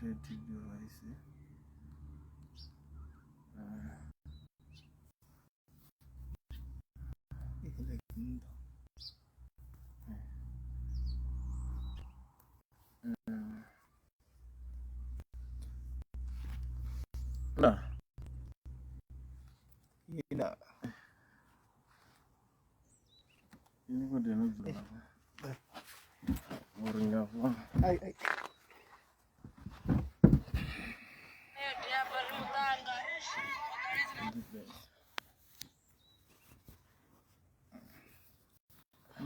Creative device. Nda. Ina. Ini khou dina dzula. Uri nga afha. Ai ai.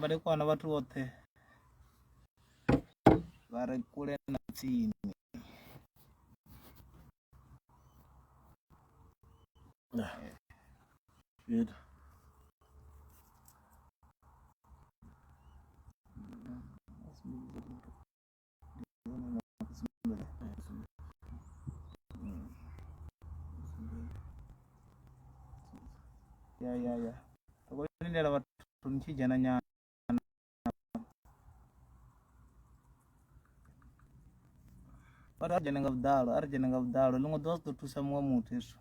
Madekwana vhathu vhoṱhe vha re kule na tsini. Fhira. Ya ya ya. Ri khou lindela vhathu ni tshi dzhena nyana. Vhathu a ri dzhene nga vhuḓalo, a ri dzhene nga vhuḓalo ḽiṅwe ḓuvha zwi ḓo thusa muṅwe muthu hezwo.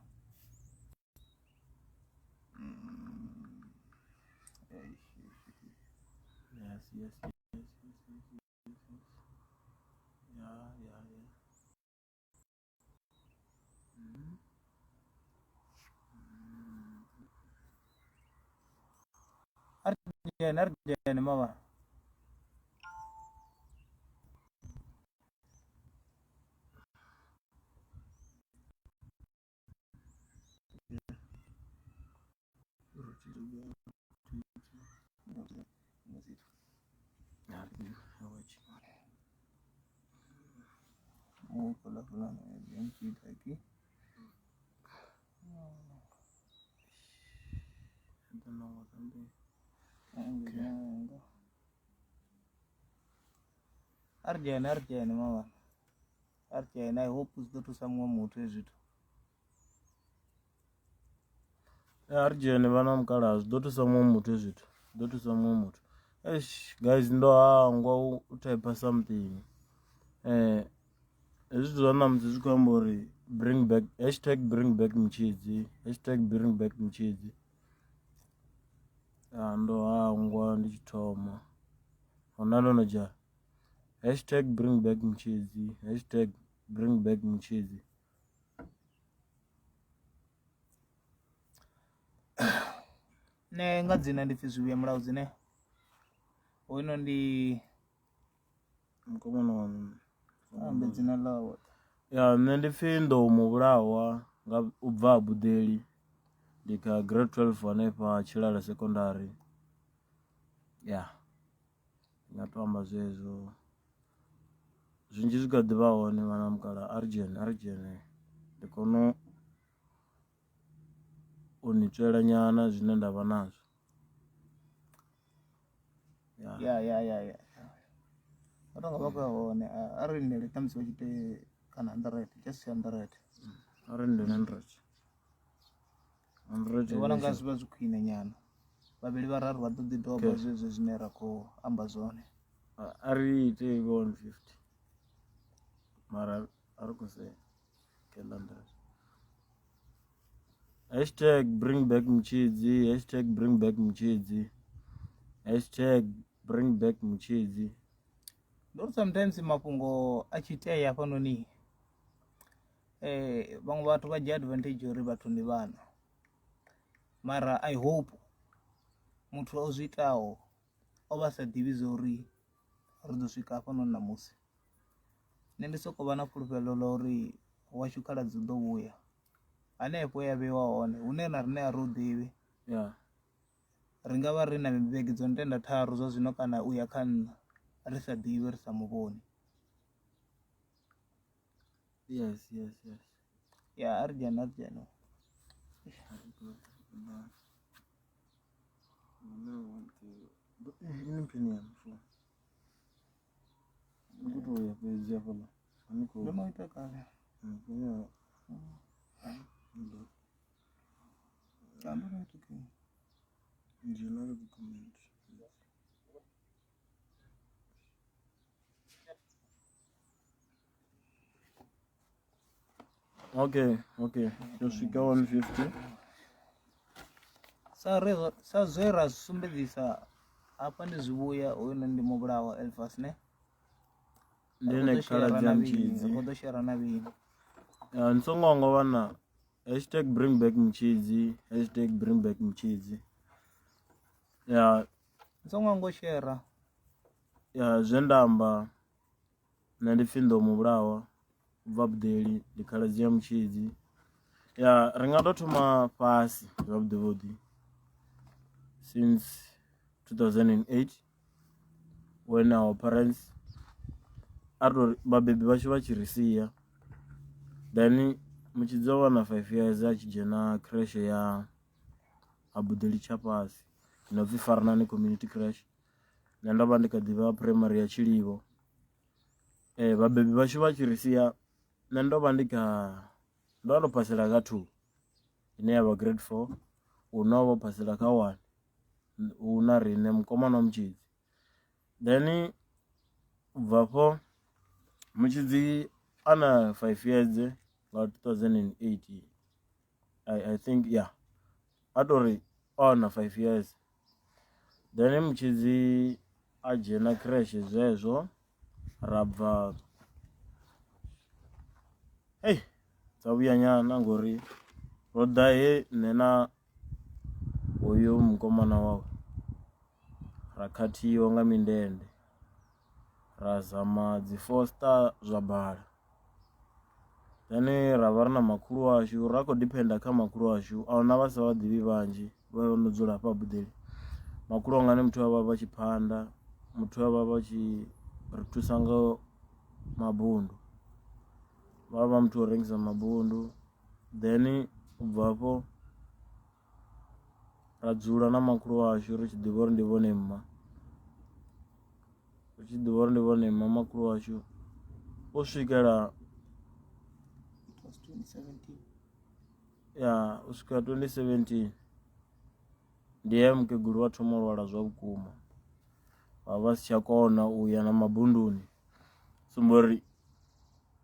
Yes, yes, yes, yes, yes, yes, yes. Yeah, yeah, yeah. A ri dzhene, a ri dzhene mavha. I don't know what I'm doing. A ri dzhene, a ri dzhene mavhana. A ri dzhene, I hope zwi ḓo thusa muṅwe muthu hezwi zwithu. A ri dzhene vhana mukalaha zwi ḓo thusa muṅwe muthu hezwi zwithu zwi ḓo thusa muṅwe muthu eish guys ndo hangwa u typer something hezwi zwithu zwa ṋamusi zwi khou amba uri bring back hashtag bring back mutshidzi hashtag bring back mutshidzi ndo hangwa ndi tshi thoma hona ndo no dzhaya hashtag bring back mutshidzi hashtag bring back mutshidzi. Nṋe nga dzina ndi pfhi Zwivhuya Mulaudzi ne hono ndi Mukomana wa ambe dzina ḽawe. Ya nṋe ndi pfhi Nḓou Muvhulawa nga u bva ha Buḓeli ndi kha grade 12 hanefha Tshilala secondary ya ndi nga to amba zwezwo. Zwinzhi zwi kha ḓivha hone ṅwana wa mukalaha a ri dzhene a ri dzhene ndi kone u ni tswela nyana zwine nda vha nazwo ya ya ya ya vha tonga vha khou ya hone a ri lindele khamusi vha tshi ite kana 100 just 100. A ri lindele 100 100. Ndi vhona unga zwi vha zwi khwine nyana vhavhili vhararu vha ḓo ḓi doba zwezwo zwine ra khou amba zwone. A ri ite ivhe 150 mara a ri khou sea kela 100. Hashtag bring back mutshidzi hashtag bring back mutshidzi hashtag bring back mutshidzi. Ndi uri sometimes mafhungo a tshi itea hafhanoni vhaṅwe vhathu vha dzhia advantage uri vhathu ndi vhana mara I hope muthu o zwi itaho o vha sa ḓivhi zwa uri ri ḓo swika hafhanoni ṋamusi. Nṋe ndi soko vha na fhulufhelo ḽa uri washu khaladzi u ḓo vhuya hanefho he a vheiwa hone hune na riṋe a ri hu ḓivhi ya ri nga vha ri na vhege dzo no tenda tharu zwa zwino kana uya kha nṋa ri sa ḓivhi ri sa muvhoni. Yes yes yes. Ya a ri dzhene a ri dzhene. Ini phini ya mfo. Ndi khou tou ya fhedzi hafhaḽa. Ani khou. Ndo no ita kale. Phini ya. Ndo no ita kale. Dzhena kha dzi comment. Okay, okay, yo swika 150. Sa re sa zwe ra sumbedzisa hafha ndi zwivhuya, hoyu ndi muvhulawa Elfas ne. Ndi ene khaladzi ya Mutshidzi. Ri khou ḓo shera na vhini. Ya, ni songo hangwa vhana, hashtag bring back Mutshidzi, hashtag bring back Mutshidzi. Ya, ni songo hangwa u shera. Ya, zwe nda amba nṋe ndi pfhi Nḓou Muvhulawa u bva Vhudeli, ndi khaladzi ya Mutshidzi. Ya ri nga tou thoma fhasi zwavhuḓi vhuḓi since 2008 when our parents a ri tori vhabebi vhashu vha tshi ri sia then Mutshidzi o vha na 5 years a tshi dzhena creche ya ha Vhudeli Tshafhasi i no pfhi Faranani Community Creche. Nṋe ndo vha ndi kha ḓivha phuraimari ya Tshilivho vhabebi vhashu vha tshi ri sia nṋe ndo vha ndi kha ndo vha ndo phasela kha two ine yavha grade four hu no vho phasela kha one hu na riṋe mukomana wa Mutshidzi. Then u bva afho Mutshidzi a na five years nga 2008 I think ya a tori o na five years. Then Mutshidzi a dzhena creche zwezwo ra bva hei dza vhuya nyana ngori ro ḓa he nṋe na hoyo mukomana wawe ra khathiwa nga mindende ra zama dzi foster zwa bala. Then ra vha ri na makhulu washu ra khou diphenda kha makhulu washu ahuna vha sa vha ḓivhi vhanzhi vha no dzula hafha Vhudele. Makhulu wanga ndi muthu we avha vha tshi phanda muthu we avha vha tshi ri thusa nga mabundu vha vha muthu wa u rengisa mabundu then u bva hafho ra dzula na makhulu washu ri tshi ḓivha uri ndi vhone mma ri tshi ḓivha uri ndi vhone mma makhulu washu u swikela ya u swikela 2017 ndi he mukegulu wa thoma u lwala zwa vhukuma vha vha si tsha kona u ya na mabunduni sumba uri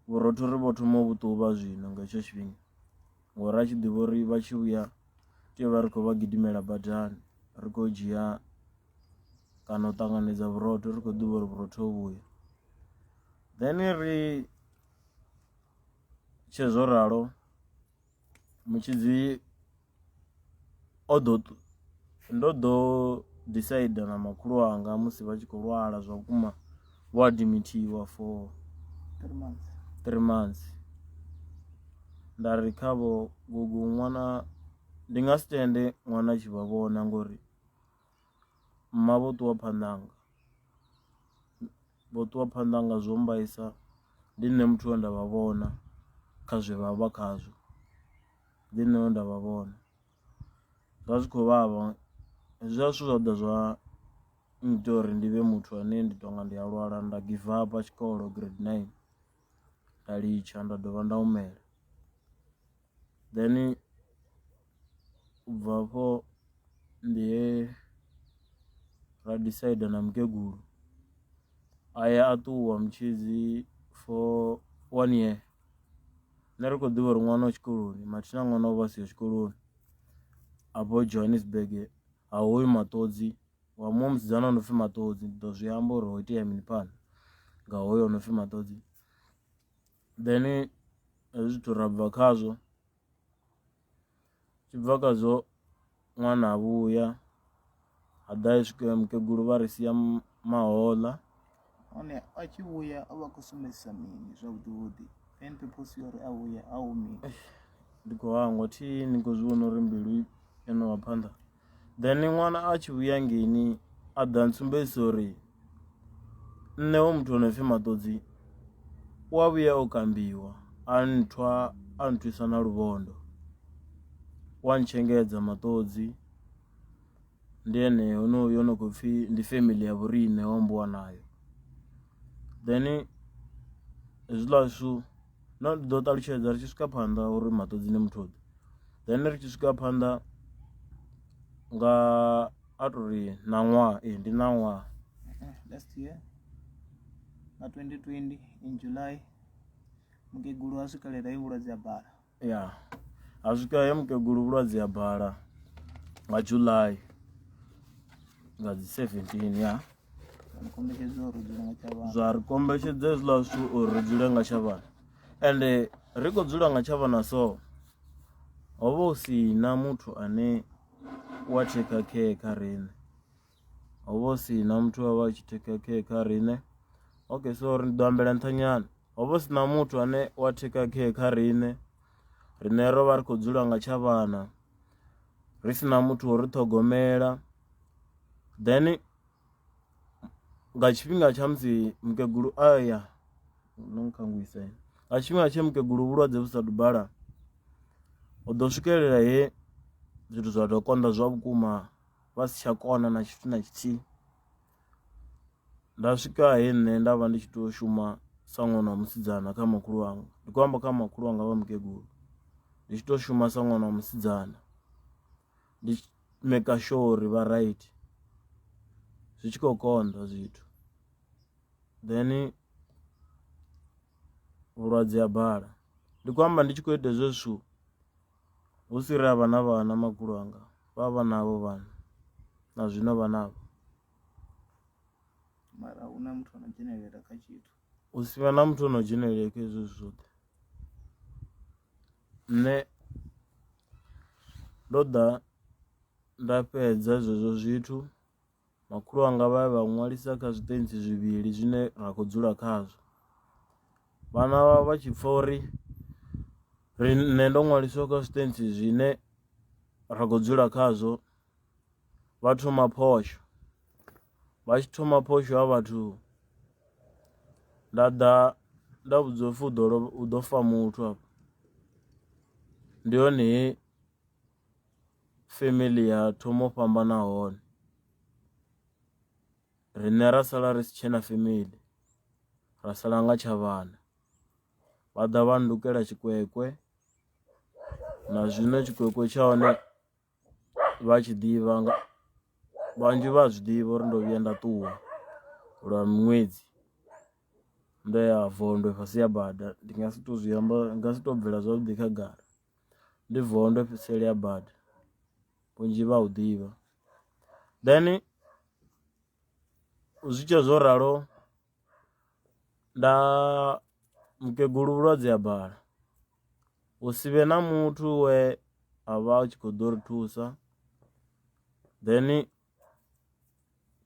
vhurotho ri vho thoma u vhu ṱuvha zwino nga hetsho tshifhinga ngori a tshi ḓivha uri vha tshi vhuya tea u vha ri khou vha gidimela badani ri khou dzhia kana u ṱanganedza vhurotho ri khou ḓivha uri vhurotho ho vhuya. Then ri tshe zwo ralo Mutshidzi o ḓo ndo ḓo decider na makhulu wanga musi vha tshi khou lwala zwa vhukuma vho adimithiwa for 3 months nda ri khavho gugu ṅwana ndi nga si tende ṅwana a tshi vha vhona ngori mma vho ṱuwa phanḓa hanga vho ṱuwa phanḓa hanga zwo mbaisa ndi nṋe muthu we nda vha vhona kha zwe vha vha khazwo ndi nṋe we nda vha vhona zwa zwi khou vhavha hezwiḽa zwithu zwa ḓa zwa nnyita uri ndi vhe muthu ane ndi tonga ndi a lwala nda give up tshikolo grade 9 nda litsha nda dovha nda humela then u bva hafho ndi he ra decide na mukegulu a ya a ṱuwa Mutshidzi for one year nṋe ri khou ḓivha uri ṅwana u tshikoloni mathina ṅwana o vha a siho tshikoloni afho Johannesburg ha hoyu Maṱodzi wa muṅwe musidzana o no pfhi Maṱodzi ndi ḓo zwi amba uri ho itea mini phanḓa nga hoyo o no pfhi Maṱodzi. Then hezwi zwithu ra bva khazwo tshi bva khazwo ṅwana a vhuya ha ḓa a swika mukegulu vha ri sia mahoḽa. Hone a tshi vhuya o vha a khou sumbedzisa mini zwavhuḓi vhuḓi main purpose ya uri a vhuye a hu mini. Ndi khou hangwa thi ni khou zwi vhona uri mbilu yo no vha phanḓa then ṅwana a tshi vhuya ngeini a ḓa ntsumbedzisa uri nṋe hoyu muthu ano pfhi Maṱodzi u a vhuya o kambiwa a nthwa a nthwisa na luvhondo u a ntshengedza Maṱodzi ndi ene honoyo no khou pfhi ndi family ya vhoriṋe ho ambiwa nayo. Then hezwiḽa zwithu no ndi ḓo ṱalutshedza ri tshi swika phanḓa uri Maṱodzi ndi muthu ḓe then ri tshi swika phanḓa nga a tori ṋaṅwaha ee ndi ṋaṅwaha Last year nga 2020 in July mukegulu a swikelela he vhulwadze ha bala. Ya ha swika he mukegulu vhulwadze ha bala nga July nga dzi 17 ya zwa ri kombetshedza hezwiḽa zwithu uri ri dzule nga tshavhana ende ri khou dzula nga tshavhana so ho vha hu si na muthu ane wa taker care kha riṋe ho vha hu si na muthu wa vha a tshi taker care kha riṋe okay sorry ndi ḓo ambela nṱha nyana ho vha hu si na muthu ane wa taker care kha riṋe riṋe ro vha ri khou dzula nga tshavhana ri si na muthu wo ri ṱhogomela then nga tshifhinga tsha musi mukegulu aya no nkhangwisa nga tshifhinga tshe mukegulu vhulwadze vhu sa dubala u ḓo swikelela he zwithu zwa tou konḓa zwa vhukuma vha si tsha kona na tshithu na tshithihi nda swika he nṋe nda vha ndi tshi tea u shuma sa ṅwana wa musidzana kha makhulu wanga ndi khou amba kha makhulu wanga vha mukegulu ndi tshi to shuma sa ṅwana wa musidzana ndi maker sure uri vha right zwi tshi khou konḓa zwithu then vhulwadze ha bala ndi khou amba ndi tshi khou ita hezwo zwithu hu si ri a vha na vhana makhulu wanga vha vha navho vhana na zwino vha navho. Mara hu na muthu ano dzhenelela kha tshithu. U si vhe na muthu ano dzhenelela kha hezwo zwithu zwoṱhe nṋe ndo ḓa nda fhedza zwezwo zwithu makhulu wanga vha ya vha ṅwalisa kha zwiṱentsi zwivhili zwine ra khou dzula khazwo vhana vha vha tshi pfha uri ri nṋe ndo ṅwaliswa kha zwiṱentsi zwine ra khou dzula khazwo vha thoma phosho vha tshi thoma phosho ha vhathu nda ḓa nda vhudziwa upfhi u ḓo lovha hu ḓo fa muthu afha ndi hone he family ya thoma u fhambana hone riṋe ra sala ri si tshena family ra sala nga tsha vhana vha ḓa vha ndukela tshikwekwe na zwino tshikwekwe tsha hone vha tshi ḓivha nga vhanzhi vha zwi ḓivha uri ndo vhuya nda ṱuwa lwa miṅwedzi ndo ya Vondwe fhasi ha bada ndi nga si to zwi amba nga si to bvela zwavhuḓi khagala ndi Vondwe seli ha bada vhunzhi vha hu ḓivha. Then zwi tshe zwo ralo nda mukegulu vhulwadze ha bala hu si vhe na muthu we a vha a tshi kho ḓo ri thusa then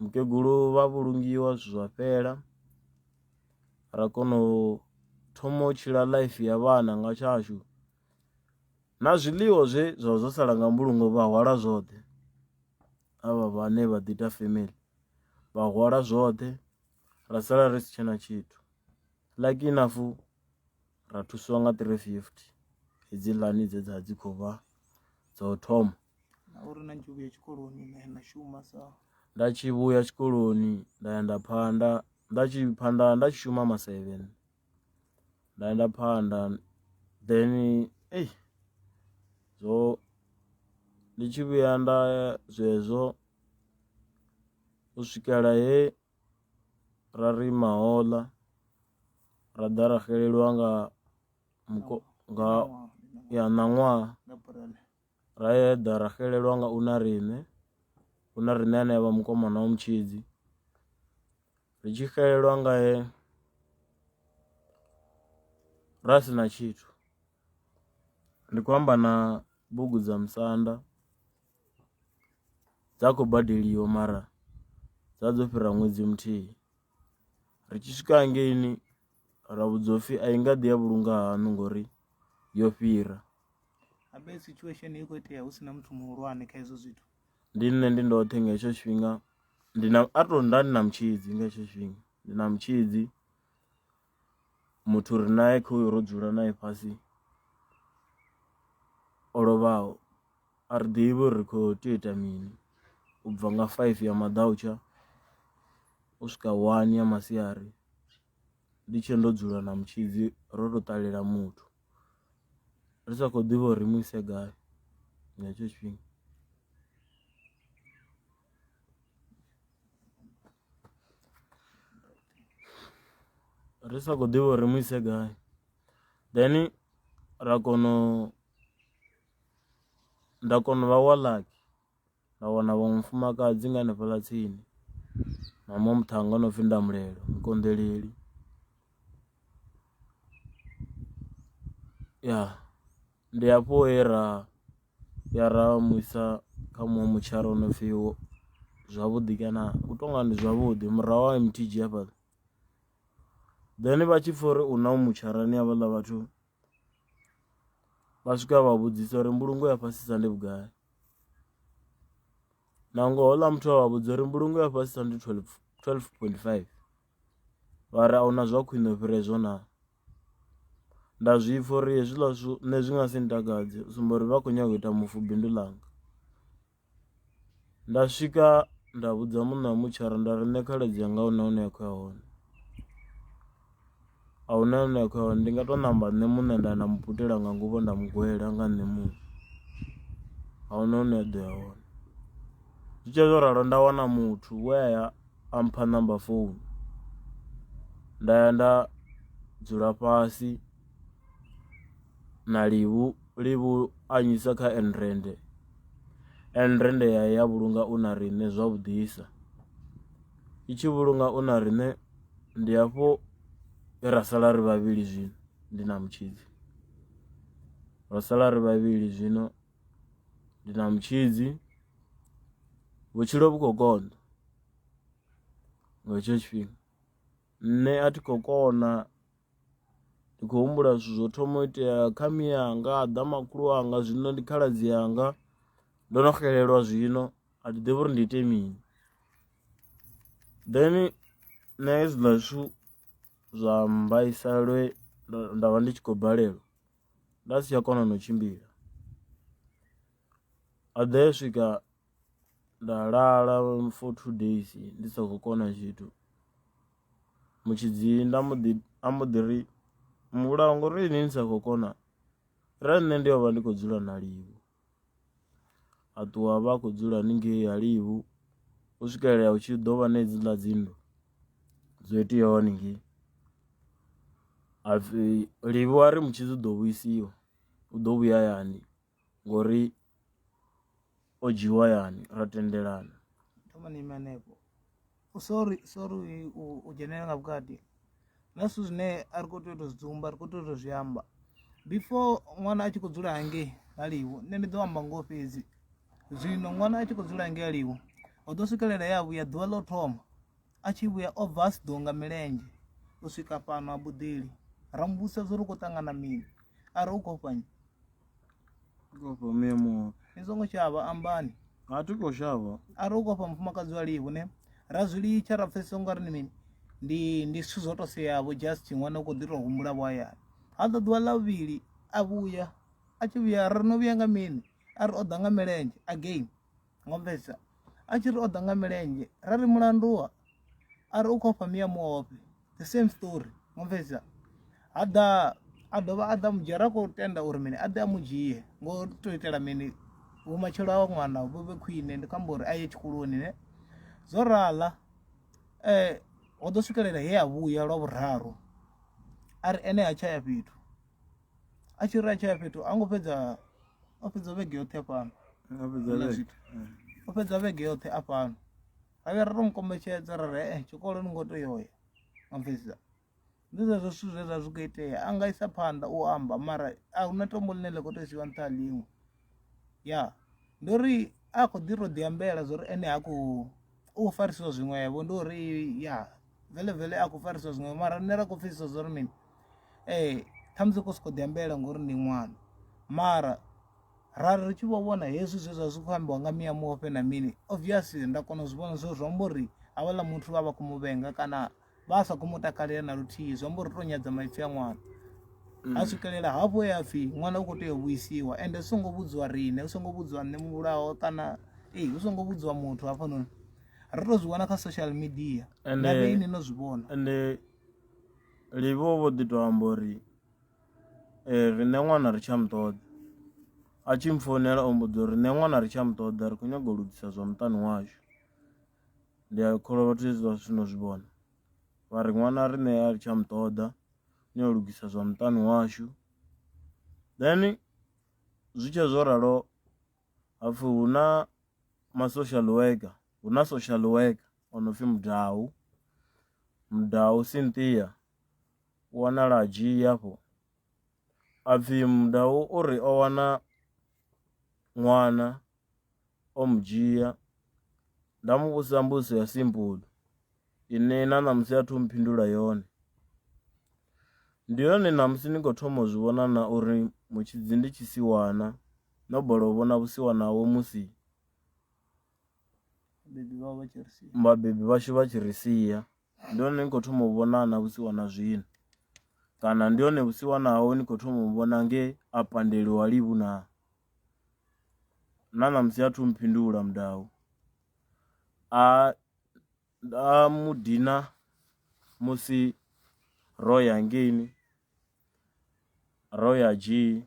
mukegulu vha vhulungiwa zwithu zwa fhela ra kona u thoma u tshila life ya vhana nga tshashu na zwiḽiwa zwe zwa zwo sala nga mbulungo vha hwala zwoṱhe avha vhane vha ḓi ita family vha hwala zwoṱhe ra sala ri si tshena tshithu lucky enough ra thusiwa nga 350 hedziḽani dze dza dzi khou vha dza u thoma na uri na tshi vhuya tshikoloni na ya na shuma sa nda tshi vhuya tshikoloni nda ya nda phanda nda tshi phanda nda tshi shuma masevhe nda ya nda phanda then ei zwo ndi tshi vhuya nda zwezwo u swikela he ra ri mahoḽa ra ḓa ra xelelwa nga muko nga ya ṋaṅwaha ra eḓa ra xelelwa nga u na riṋe u na riṋe ane avha mukomana wa mutshidzi ri tshi xelelwa ngae ra si na tshithu ndi khou amba na bugu dza musanda dza khou badeliwa mara dza dzo fhira ṅwedzi muthihi ri tshi swika hangeini ra vhudziwa upfhi a i nga ḓi ya vhulunga haṋu ngori yo fhira. Habe situation i khou itea hu si na muthu muhulwane kha hezwo zwithu. Ndi nṋe ndi ndoṱhe nga hetsho tshifhinga ndi na a to nda ndi na mutshidzi nga hetsho tshifhinga ndi na mutshidzi muthu ri naye khoyu ro dzula naye fhasi o lovhaho a ri ḓivhi uri ri khou tea u ita mini u bva nga faifi ya maḓautsha u swika wani ya masiari ndi tshe ndo dzula na mutshidzi ro to ṱalela muthu ri sa khou ḓivha uri ri mu ise gai nga hetsho tshifhinga. Ri sa khou ḓivha uri ri mu ise gai then. Ra kona u nda kona u vha wa lucky nda wana vhaṅwe mufumakadzi nga hanefhaḽa tsini na muṅwe muṱhannga o no pfhi Ndamulelo mukonḓeleli. Ya ndi hafho he ra ya ra mu isa kha muṅwe mutshari o no pfhi zwavhuḓi kana u tonga ndi zwavhuḓi murahu ha MTG hafhaḽa. Then vha tshi pfha uri u na mutsharani havhaḽa vhathu vha swika vha vhudzisa uri mbulungo ya fhasisa ndi vhugai na ngoho houḽa muthu a vha vhudza uri mbulungo ya fhasisa ndi 12.5 vha ri ahuna zwa khwine u fhira hezwo naa. Nda zwi pfha uri hezwiḽa zwithu nṋe zwi nga si ntakadze u sumba uri vha khou nyaga u ita mufu bindu ḽanga. Nda swika nda vhudza muṋe wa mutshara nda ri nṋe khaladzi yanga ahuna hune ya khou ya hone, ahuna hune ya khou ya hone ndi nga to ṋamba nṋe muṋe nda ya nda mu putela nga nguvho nda mu gwela nga nṋe muṋe ahuna hune a ḓo ya hone. Zwi tshe zwo ralo nda wana muthu we a ya a mpha number founu nda ya nda dzula fhasi na Livhu, Livhu a nnyisa kha Enrende, Enrende ya ya vhulunga u na riṋe zwavhuḓisa i tshi vhulunga u na riṋe ndi hafho he ra sala ri vhavhili zwino ndi na Mutshidzi ro sala ri vhavhili zwino ndi na Mutshidzi vhutshilo vhu khou konḓa nga hetsho tshifhinga nṋe a thi khou kona. Ndi khou humbula zwithu zwo thoma u itea kha miyanga ha ḓa makhulu wanga zwino ndi khaladzi yanga ndo no xelelwa zwino a thi ḓivhi uri ndi ite mini. Then nṋe hezwiḽa zwithu zwa mbaisa lwe nda vha ndi tshi khou balelwa nda si tsha kona na u tshimbila ha ḓa ya swika nda lala for 2 days ndi sa khou kona tshithu. Mutshidzi nda mbo ḓi a mbo ḓi ri muvhulawa ngori ini ni sa khou kona ra nṋe ndi yo vha ndi khou dzula na Livhu, a ṱuwa a vha a khou dzula haningei ha Livhu u swikelela hu tshi ḓo vha na hedziḽa dzinndwa dzo iteaho haningei. Hapfi Livhu a ri Mutshidzi u ḓo vhuisiwa u ḓo vhuya hayani ngori o dzhiiwa hayani ra tendelana. Thoma ni ime hanefho. Sorry sorry u dzhenelela nga vhukati na zwithu zwine a ri kho tea u to zwi dzumba ri kho tea u to zwi amba before ṅwana a tshi khou dzula hangei ha Livho nṋe ndi ḓo amba ngoho fhedzi zwino ṅwana a tshi khou dzula hangei ha Livho ho ḓo swikelela ya vhuya ḓuvha ḽa u thoma a tshi vhuya o bva a si ḓo nga milenzhe u swika fhano ha Buḓeli ra mu vhudzisa zwa uri u khou ṱangana mini a ri u khou ofha nnyi. Ni songo shavha ambani. A thi khou shavha. Arali u khou ofha mufumakadzi wa Livhu ne ra zwi litsha ra pfesesa ungari ndi mini ndi ndi zwithu zwo to seavho just ṅwana u kho ḓi to humbula vho hayani. Ha ḓa ḓuvha ḽa vhuvhili a vhuya a tshi vhuya ri no vhuya nga mini a ri o ḓa nga milenzhe again ngo pfesesa a tshi ri o ḓa nga milenzhe ra ri mulandu a ri u khou ofha miya muofhe the same story ngo pfesesa ha ḓa a dovha a ḓa mudzhia ra khou tenda uri mini a ḓe a mu dzhie ngo to itela mini vhumatshelo ha ṅwana vhu vhe khwine ndi khou amba uri a ye tshikoloni ne zwo rala ho ḓo swikelela he a vhuya lwa vhuraru a ri ene ha tsha ya fhethu a tshi ri a tsha ya fhethu a ngo fhedza o fhedza vhege yoṱhe hafhano o fhedza vhege yoṱhe a fhano ra vhuya ra to mu kombetshedza ra ri ee tshikolo ni ngo tea uya nga pfesesa ndi zwezwo zwithu zwe zwa zwi khou itea a nga isa phanḓa u amba mara a huna tombo ḽine ḽa khou tea u isiwa nṱha ha ḽiṅwe ya ndi uri a khou ḓi to ḓi ambela zwa uri ene ha khou u farisiwa zwiṅwevho ndi uri ya vele vele a khou farisiwa zwiṅwevho mara nṋe ra khou pfesesa zwa uri mini ee ṱhamusi u khou sokou ḓi ambela ngori ndi ṅwana mara Ra ri tshi vho vhona hezwi zwe zwa zwi khou ambiwa nga Mia Muofhe na mini, obviously nda kona u zwi vhona zwo zwi amba uri havhaḽa muthu vha vha khou mu vhenga kana vha sa khou mu takalela na luthihi zwi amba uri to nyadza maipfi a ṅwana. Ha swikelela hafho ya pfhi ṅwana u khou tea u vhuisiwa ende hu songo vhudziwa riṋe hu songo vhudziwa nṋe muvhulaho kana ee hu songo vhudziwa muthu hafhanoni ri to zwi wana kha social media na vheinwi no zwi vhona. Ende Livho vho ḓi to amba uri Riṋe ṅwana ri tsha mu ṱoḓa a tshi mpfhounela o mmbudza uri riṋe ṅwana ri tsha mu ṱoḓa ri khou nyanga u lugisa zwa muṱani washu, ndi a kholwa vhathu hezwiḽa zwithu no zwi vhona vha ri ṅwana riṋe a ri tsha mu ṱoḓa ni yo lugisa zwa muṱani washu. Then zwi tshe zwo ralo hapfi hu na ma social worker hu na social worker o no pfi Mudau, Mudau Cynthia u wanala Dzhii afho. A pfhi Mudau uri o wana ṅwana o mu dzhia nda mu vhudzisa mbudziso ya simple ine na ṋamusi a thi mphindula yone. Ndi hone ṋamusi ni khou thoma u zwi vhona na uri mutshidzi ndi tshisiwana no balelwa u vhona vhusiwana hawe musi vhabebi vhashu vha tshi ri sia. Ndi hone ni khou thoma u vhona na vhusiwana zwino kana ndi hone vhusiwana hawe ni khou thoma u vhona nge a pandeliwa livhu naa. Na ṋamusi a thu mphindula mudau a nda mu dina musi ro ya hangeini ro ya dzhii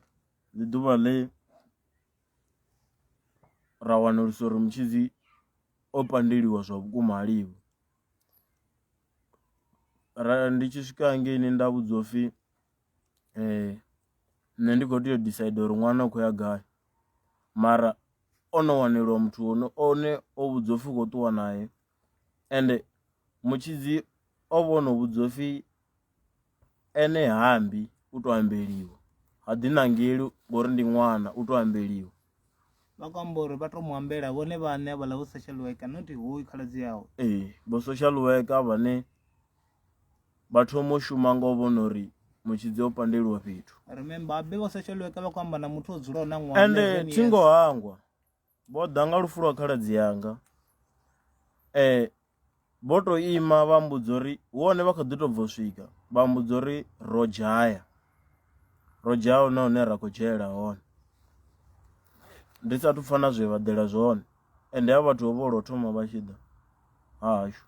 ndi ḓuvha ḽe ra wanulusa uri mutshidzi o pandeliwa zwa vhukuma ha livha. Ra ndi tshi swika hangeini nda vhudziwa upfhi nṋe ndi kho tea u decider uri ṅwana u khou ya gai mara o no waneliwa muthu one one o vhudziwa upfhi u khou ṱuwa naye ende mutshidzi o vha o no vhudziwa upfhi ene hambi u to ambeliwa ha ḓi ṋangeli ngori ndi ṅwana u to ambeliwa. Vha khou amba uri vha to mu ambela vhone vhaṋe havhaḽa vho social worker not hoyu khaladzi awe. Ee vho social worker vhane vha thoma u shuma nga u vhona uri mutshidzi o pandeliwa fhethu. Remember habe vho social worker vha khou amba na muthu o dzulaho na ṅwana Ende 11 thi ngo years. hangwa vho ḓa nga lufu lwa khaladzi yanga vho to ima vha mmbudza uri hu hone vha kha ḓi tou bva u swika vha mmbudza uri ro dzhaya, ro dzhaya huna hune ra khou dzhaela hone ndi sathu pfha na zwe vha ḓela zwone ende havha vhathu ho vha hu lwo thoma vha tshi ḓa hahashu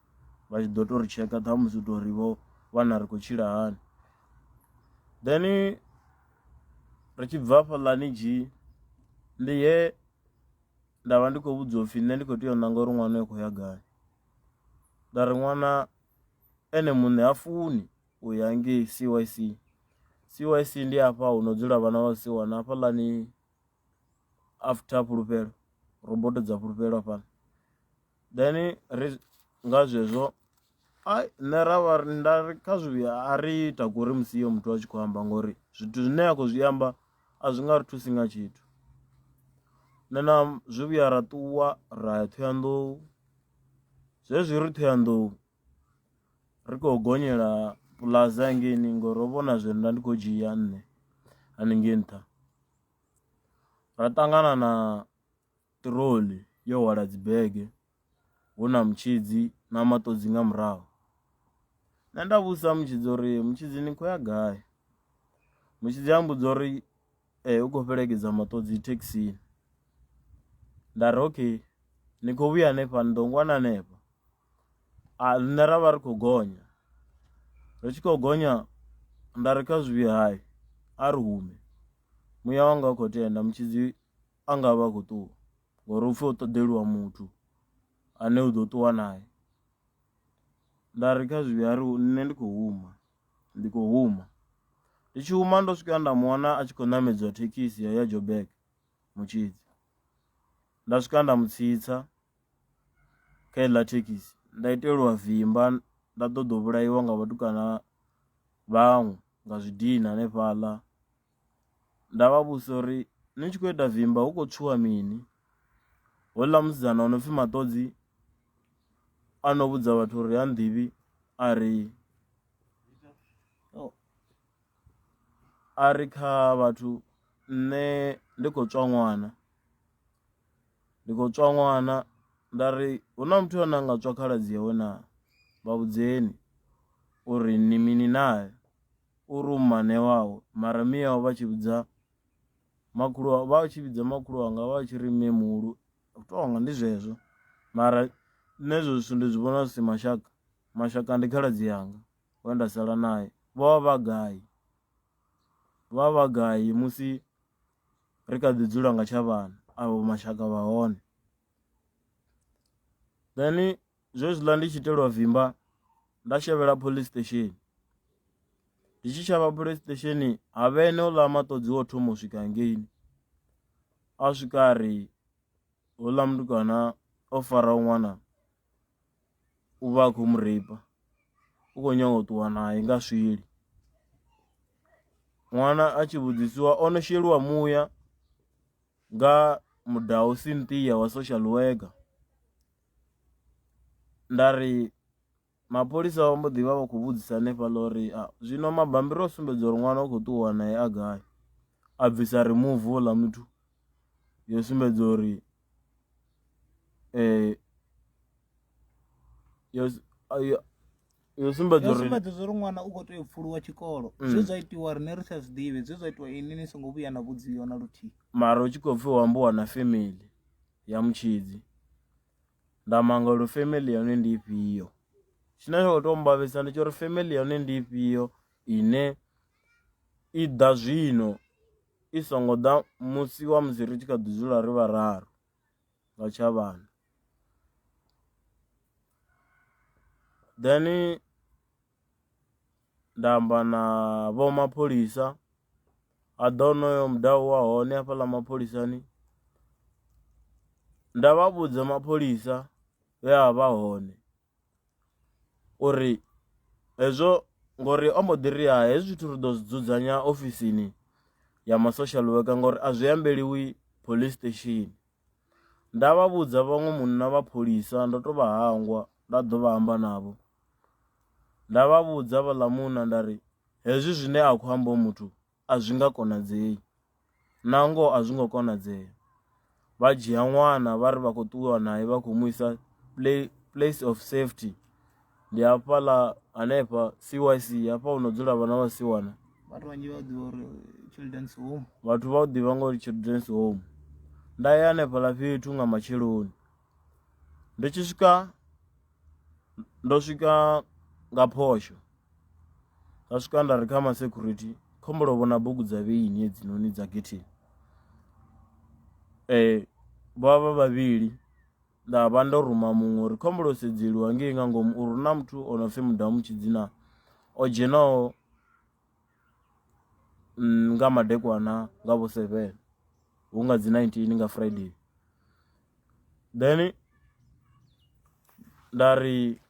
vha tshi ḓo tou ri tsheka ṱhamusi u tou ri vho vhana ri khou tshila hani. Then ri tshi bva hafhaḽani dzhii ndi he nda vha ndi khou vhudziwa upfhi nṋe ndi khou tea u ṋanga uri ṅwana u khou ya gai nda ri ṅwana ene muṋe ha funi u ya ngei C_Y_C, C_Y_C ndi hafha hu no dzula vhana vha vhasiwana hafhaḽani after fhulufhelo roboto dza fhulufhelo hafhaḽa. Then ri nga zwezwo ai nṋe ra vha nda ri kha zwi vhuya a ri takuwe ri musi hoyo muthu a tshi khou amba ngori zwithu zwine a khou zwi amba a zwi nga ri thusi nga tshithu. Nṋe na zwi vhuya ra ṱuwa ra ya Ṱhohoyanḓou zwezwi ri Ṱhohoyanḓou ri khou gonyela puḽaza hangeini ngori ro vhona zwe nda ndi khou dzhia nṋe haningei nṱha ra ṱangana na ṱiroḽi yo hwala dzi bege hu na mutshidzi na maṱodzi nga murahu. Nṋe nda vhudzisa mutshidzi uri mutshidzi ni khou ya gai, mutshidzi a mmbudza uri ee u khou fhelekedza maṱodzi thekhisini, nda ri okay ni khou vhuya hanefha ni ḓo ngwana hanefha, a nṋe ra vha ri khou gonya ri tshi khou gonya nda ri kha zwi vhuye hai a ri hume muya wanga u khou tenda mutshidzi a nga vha a khou ṱuwa ngori hupfi ho ṱoḓeliwa muthu ane u ḓo ṱuwa naye. Nda ri kha zwi vhuye a ri nṋe ndi khou huma ndi khou huma, ndi tshi huma ndo swika nda mu wana a tshi khou ṋamedziwa thekhisi ya uya Joburg mutshidzi, nda swika nda mu tsitsa kha heiḽa thekhisi nda itelwa vimba nda ṱoḓa u vhulaiwa nga vhatukana vhaṅwe nga zwidina hanefhaḽa. Nda vha vhudzisa uri ni tshi khou ita vimba hu khou tswiwa mini, houḽa musidzana o no pfhi Maṱodzi a no vhudza vhathu uri ha nḓivhi a ri a ri kha vhathu nṋe ndi khou tswa ṅwana ndi khou tswa ṅwana nda ri hu na muthu ane a nga tswa khaladzi yawe naa vha vhudzekani uri ni mini nae. Uri u mmane wawe mara miyawe vha tshi vhidza makhulu wawe vha tshi vhidza makhulu wanga vha tshi ri mme muhulu tonga ndi zwezwo mara nṋe hezwo zwithu ndi zwi vhona zwi si mashaka mashaka ndi khaladzi yanga we nda sala naye vho vha vha gai vha vha gai musi ri kha ḓi dzula nga tsha vhana avho mashaka vha hone then zwezwiḽa ndi tshi itelwa vimba nda shavhela police station. Ndi tshi shavha police station ha vha ene houḽa maṱodzi wo thoma u swika hangeini, a swika a ri houḽa mutukana o faraho ṅwana u vha a khou mu reipa u khou nyanga u ṱuwa naye nga swili. Ṅwana a tshi vhudzisiwa ono sheliwa muya nga mudau Cynthia wa social worker nda ri mapholisa vha mbo ḓi vha vha khou vhudzisa hanefhaḽa uri zwino mabambiri o sumbedza uri ṅwana u khou ṱuwa naye a gai, a bvisa remove houḽa muthu yo sumbedza uri yo yo sumbedza Yo uri sumbedza zwa uri ṅwana u khou tea u pfuluwa tshikolo Mm. zwe zwa itiwa riṋe ri sa zwi ḓivhi zwe zwa itiwa inwi ni songo vhuya na vhudziwa na luthihi mara hu tshi khou pfhi hu ambiwa na family ya mutshidzi nda mangala uri family ya hone ndi ifhio tshine tsha khou tou mbavhesa ndi tsha uri family ya hone ndi ifhio ine i ḓa zwino i songo ḓa musi wa musi ri tshi kha ḓi dzula ri vhararu nga tshavhana. Then nda amba na vho mapholisa ha ḓa honoyo mudau wa hone hafhaḽa mapholisani nda vha vhudza mapholisa vhe a vha hone uri hezwo ngori o mbo ḓi ri ha hezwi zwithu ri ḓo zwi dzudzanya ofisini ya ma social worker ngori a zwi ambeliwi police station. Nda vha vhudza vhaṅwe munna vha pholisa ndo to vha hangwa nda ḓo vha amba navho, nda vha vhudza vhaḽa munna nda ri hezwi zwine a khou amba hoyu muthu a zwi nga konadzei na ngoho a zwi ngo konadzea. Vha dzhia ṅwana vha ri vha khou ṱuwa naye vha khou mu isa play place of safety ndi hafhaḽa hanefha C_Y_C hafha hu no dzula vhana vha vhasiwana. Vhathu vhanzhi vha ḓivha uri children's home. Vhathu vha u ḓivha ngori children's home nda ya hanefhaḽa fhethu nga matsheloni ndi tshi swika ndo swika nga phosho nda swika nda ri kha ma security kho humbela u vhona bugu dza vheini hedzinoni dza getheni vha vha vhavhili nda vha ndo ruma muṅwe uri kho humbela u sedzeliwa ngei nga ngomu uri hu na muthu o no pfhi Mudamutshidzi na o dzhenaho nga madekwana nga vho seven hu nga dzi 19 nga Friday then nda ri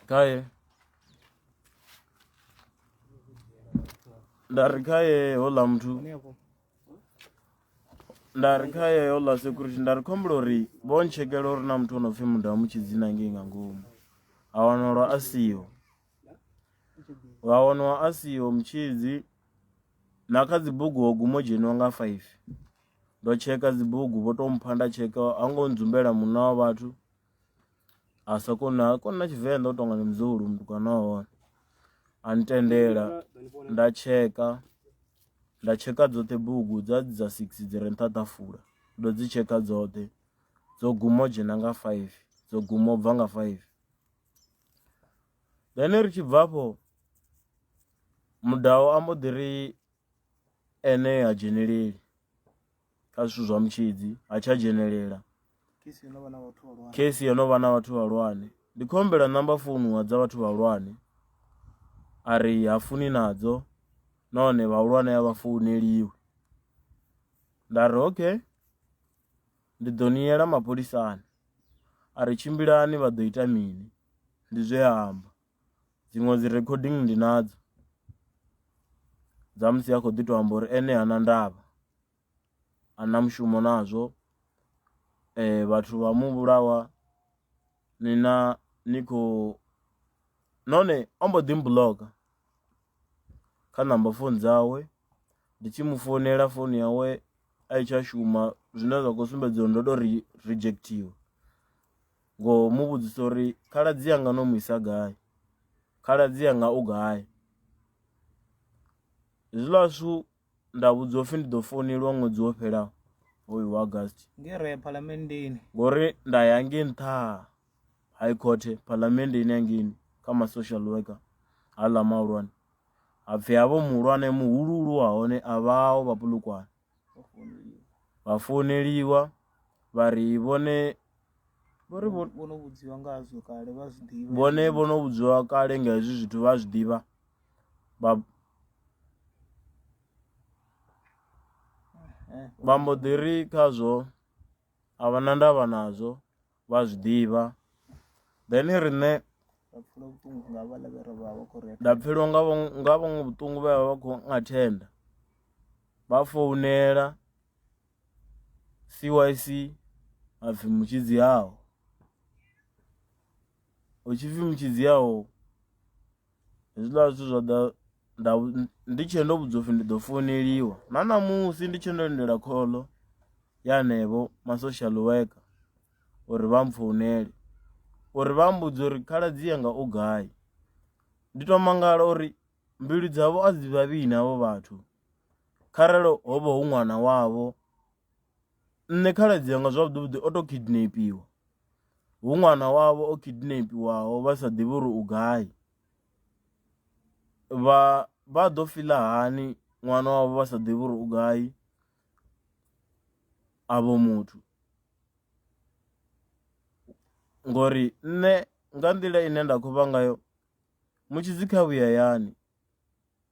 khaye nda ri khaye houḽa muthu nda ri khaye houḽa security nda ri khombela uri vho ntshekela uri na muthu o no pfhi Mudamutshidzi na ngei nga ngomu a wanalwa a siho vha waniwa a siho mutshidzi na kha dzibugu ho guma u dzheniwa nga 5 ndo tsheka dzibugu vho to mpha nda tsheka ha ngo ndzumbela munna wa vhathu a sa koni ha koni na tshivenḓa u tonga ndi muzulu mutukana wa hone a ntendela nda tsheka nda tsheka dzoṱhe bugu dza dza 6 dzi re nṱha ṱafula ndo dzi tsheka dzoṱhe dzo guma u dzhena nga 5 dzo guma u bva nga 5 then ri tshi bva afho mudau a mbo ḓi ri ene ha dzheneleli kha zwithu zwa mutshidzi ha tsha dzhenelela kheisi yo no vha na vhathu vhahulwane ndi khou humbela namba founu dza vhathu vhahulwane a ri ha funi nadzo nahone vhahulwane a vha founeliwi nda ri okay ndi ḓo ni yela mapholisani a ri tshimbilani vha ḓo ita mini ndi zwe a amba dziṅwe dzi recording ndi nadzo dza musi a khou ḓi to amba uri ene ha na ndavha a na mushumo nazwo vhathu vha mu vhulawa ni na ni khou nahone o mbo ḓi mbuḽoka kha number phone dzawe ndi tshi mu founela founu yawe a i tsha shuma zwine zwa khou sumbedza uri ndo to ri rejectiwa ngo mu vhudzisa uri khaladzi anga no mu isa gai khaladzi anga u gai hezwiḽa zwithu nda vhudziwa upfhi ndi ḓo founeliwa ṅwedzi wo fhelaho hoyu wa August nge ra ya phalamenndeni ngori nda ya ngei nṱha high court phalamenndeni hangeini kha ma social worker haaḽa mahulwane hapfi havho muhulwane muhuluhulu wa hone a vhaho vha Polokwane vha founeliwa vha ri vhone vho ri vho no vhudziwa ngazwo kale vha zwi ḓivha vhone vho no vhudziwa kale nga hezwi zwithu vha zwi ḓivha. Vha vha mbo ḓi ri khazwo a vha na ndavha nazwo vha zwi ḓivha then riṋe nda pfeliwa nga nga vhaṅwe vhuṱungu vhe vha vha khou athenda vha founela C_Y_C hapfi mutshidzi haho hu tshipfi mutshidzi haho hezwiḽa zwithu zwa ḓa nda ndi tshe ndo vhudziwa upfhi ndi ḓo founeliwa na ṋamusi ndi tshe ndo lindela khoḽo ya hanevho ma social worker uri vha mpfounele uri vha mmbudze uri khaladzi yanga u gai. Ndi to mangala uri mbilu dzavho a dzi vhavhi na havho vhathu kharali hovha hu ṅwana wavho nṋe khaladzi yanga zwavhuḓi vhuḓi o to kidnapiwa hu ṅwana wavho o kidnapiwaho vha sa ḓivhi uri u gai vha vha ḓo fiḽa hani ṅwana wavho vha sa ḓivhi uri u gai avho muthu. Ngori nṋe nga nḓila ine nda khou vha ngayo mutshidzi kha vhuye hayani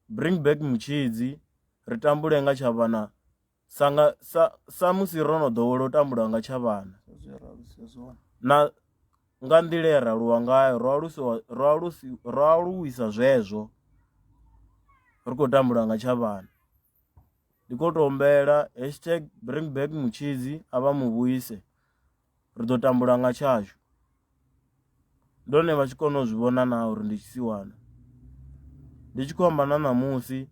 bring back mutshidzi ri tambule nga tsha vhana sa nga sa sa musi ro no ḓowela u tambula nga tsha vhana na nga nḓila ye ra aluwa ngayo ro alusiwa ro alusi ro aluwisa zwezwo ri khou tambula nga tsha vhana. Ndi khou tou humbela hashtag bring back mutshidzi a vha mu vhuise ri ḓo tambula nga tshashu. Ndi hone vha tshi kona u zwi vhona na uri ndi tshisiwana ndi tshi khou amba na ṋamusi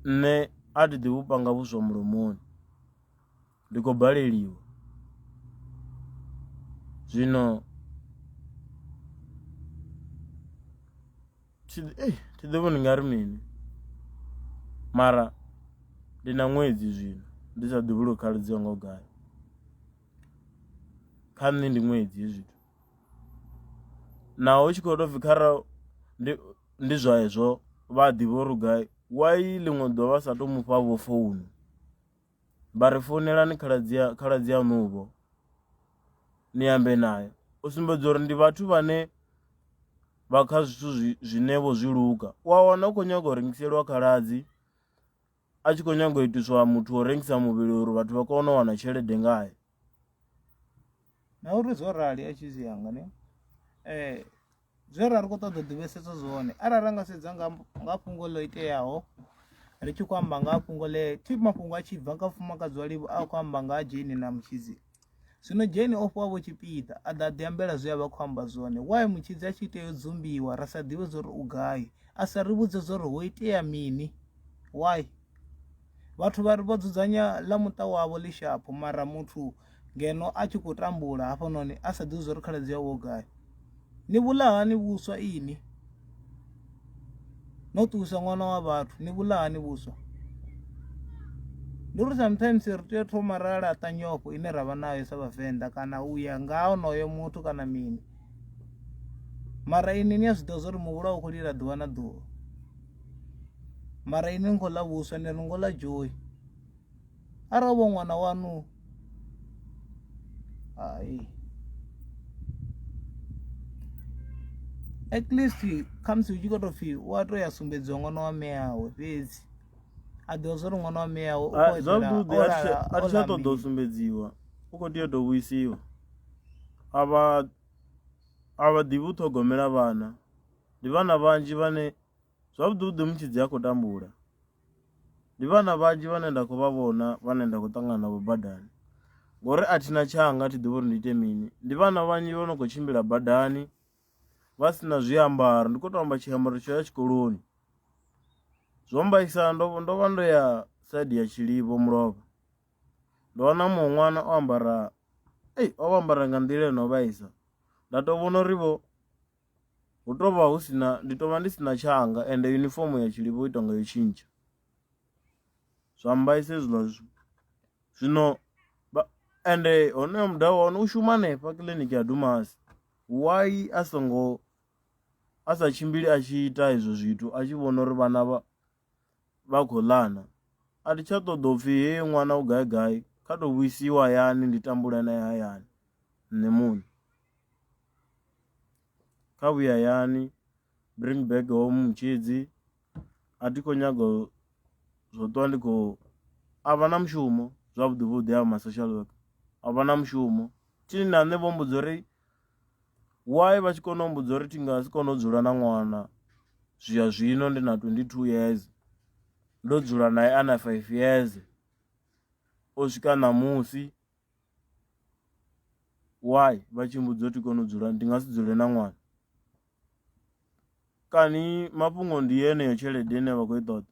nṋe a thi ḓivhi u panga vhuswa mulomoni ndi khou baleliwa zwino thi thi ḓivhi ndi nga ri mini mara ndi na ṅwedzi zwino ndi sa ḓivhi uri khaladzi anga u gai kha nṋe ndi ṅwedzi hezwi zwithu naho hu tshi khou tou pfhi kharali ndi ndi zwezwo vha a ḓivha uri u gai why ḽiṅwe ḓuvha vha sa tou mufha vho founu vha ri founelani khaladzi ya khaladzi aṋu vho ni ambe naye u sumbedza uri ndi vhathu vhane vha kha zwithu zwine vho zwi luga u a wana u khou nyaga u rengiseliwa khaladzi a tshi khou nyaga u itiswa muthu wa u rengisa muvhili uri vhathu vha kone u wana tshelede ngae. Na uri zwo rali a tshi zwi yanga ne zwe ra ri khou ṱoḓa u ḓivhesesa zwone arali ra nga sedza nga nga fhungo ḽo iteaho ri tshi khou amba nga fhungo ḽe thi mafhungo a tshi bva kha mufumakadzi wa Livhu a khou amba nga ha Jane na Mutshidzi zwino Jane o fhiwa vho tshipiḓa a ḓa a ḓi ambela zwe a vha khou amba zwone why Mutshidzi a tshi tea u dzumbiwa ra sa ḓivhe zwori u gai a sa ri vhudze zwori ho itea mini why vhathu vha ri vho dzudzanya ḽa muṱa wavho ḽi shapho mara muthu ngeno a tshi khou tambula hafhanoni a sa ḓivhi zwori khaladzi yawe o gai ni vhulahani vhuswa ini no ṱuwisa ṅwana wa vhathu ni vhulahani vhuswa ndi uri sometimes ri tea u thoma ra laṱa nyofho ine ra vha nayo sa vhavenḓa kana u ya nga onoyo muthu kana mini mara ini ni a zwi ḓivha zwa uri muvhulaho u khou lila ḓuvha na ḓuvha mara ini ni khou ḽa vhuswa ni ri ngo ḽa joy arali vho ṅwana wanu hai at least khamusi hu tshi khou tou pfhi u a to ya sumbedziwa ṅwana wa mme awe fhedzi a ḓivha zwa uri ṅwana wa mme awe u khou eḓela zwavhuḓi o lala a o thi tsha ḽa ṱoḓa u mini. sumbedziwa u khou tea u tou vhuisiwa a vha a vha ḓivhi u ṱhogomela vhana ndi vhana vhanzhi vhane zwavhuḓi vhuḓi mutshidzi ha khou tambula ndi vhana vhanzhi vhane nda khou vha vhona vhane nda khou ṱangana navho badani ngori a thina tshanga thi ḓivhi uri ndi ite mini ndi vhana vhanzhi vho no khou tshimbila badani vha si na zwiambaro ndi khou to amba tshiambaro tsho ya tshikoloni zwo mbaisa ndo ndo vha ndo ya side ya tshilivho mulovha ndo wana muṅwe ṅwana o ambara ei o ambara nga nḓila ino vhaisa nda to vhona uri vho hu tovha hu si na ndi tovha ndi si na tshanga ende yunifomo ya tshilivho i tonga yo tshintsha zwa mbaisa hezwiḽa zwithu zwino vha ende honoyo mudavhi wa hone u shuma hanefha kiḽiniki ya Dumasi why a songo a sa tshimbili a tshi ita izwo zwithu a tshi vhona uri vhana vha vha khou ḽana a thi tsha ṱoḓa upfhi he ṅwana u gai gai kha to vhuisiwa hayani ndi tambule naye hayani nṋe muṋe kha vhuye hayani. bring back home Mutshidzi a thi khou nyaga zwo ṱwa ndi khou a vha na mushumo zwavhuḓi vhuḓi ha ma social worker a vha na mushumo tsini na nṋe vho mbudza uri why vha tshi kona u mbudza uri thi nga si kone u dzula na ṅwana zwi ya zwino ndi na 22 years ndo dzula naye ana 5 years o swika ṋamusi why vha tshi mbudza uri thi koni u dzula ndi nga si dzule na ṅwana kani mafhungo ndi yeneyo tshelede ine vha khou i ṱoḓa.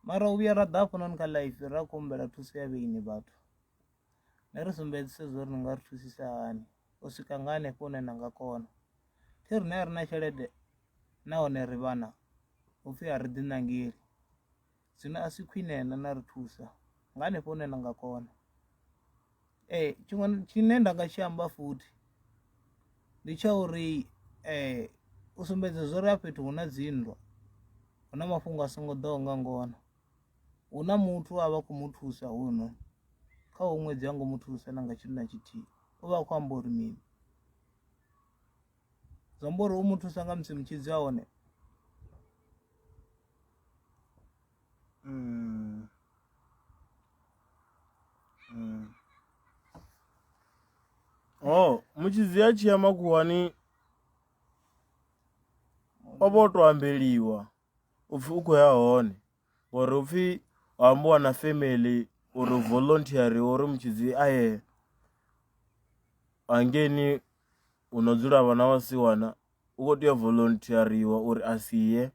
Mara u vhuya ra ḓa hafhanoni kha live ra khou humbela thuso ya vheiṋi vhathu ni ri sumbedzise zwo ri ni nga ri thusisa hani u swika nga hanefho hune na nga kona thi rine a ri na tshelede nahone ri vhana hupfi a ri ḓi ṋangeli zwino a si khwine na na ri thusa nga hanefho hune na nga kona. Ee tshiṅwe tshine nda nga tshi amba futhi ndi tsha uri u sumbedza zwori a fhethu hu na dzinndwa hu na mafhungo a songo ḓaho nga ngona. Hu na muthu a vha khou mu thusa hoyunoni kha hoyu ṅwedzi ha ngo mu thusa na nga tshithu na tshithihi u vha a khou amba uri mini zwi amba uri u mu thusa nga musi mutshidzi a hone. Oh, mutshidzi a tshi ya makhuwani o vha o to ambeliwa upfhi u khou ya hone ngori upfhi ho ambiwa na family uri volunteer uri mutshidzi a ye hangeini hu no dzula vhana vhasiwana u kho tea u volunteeriwa uri a si ye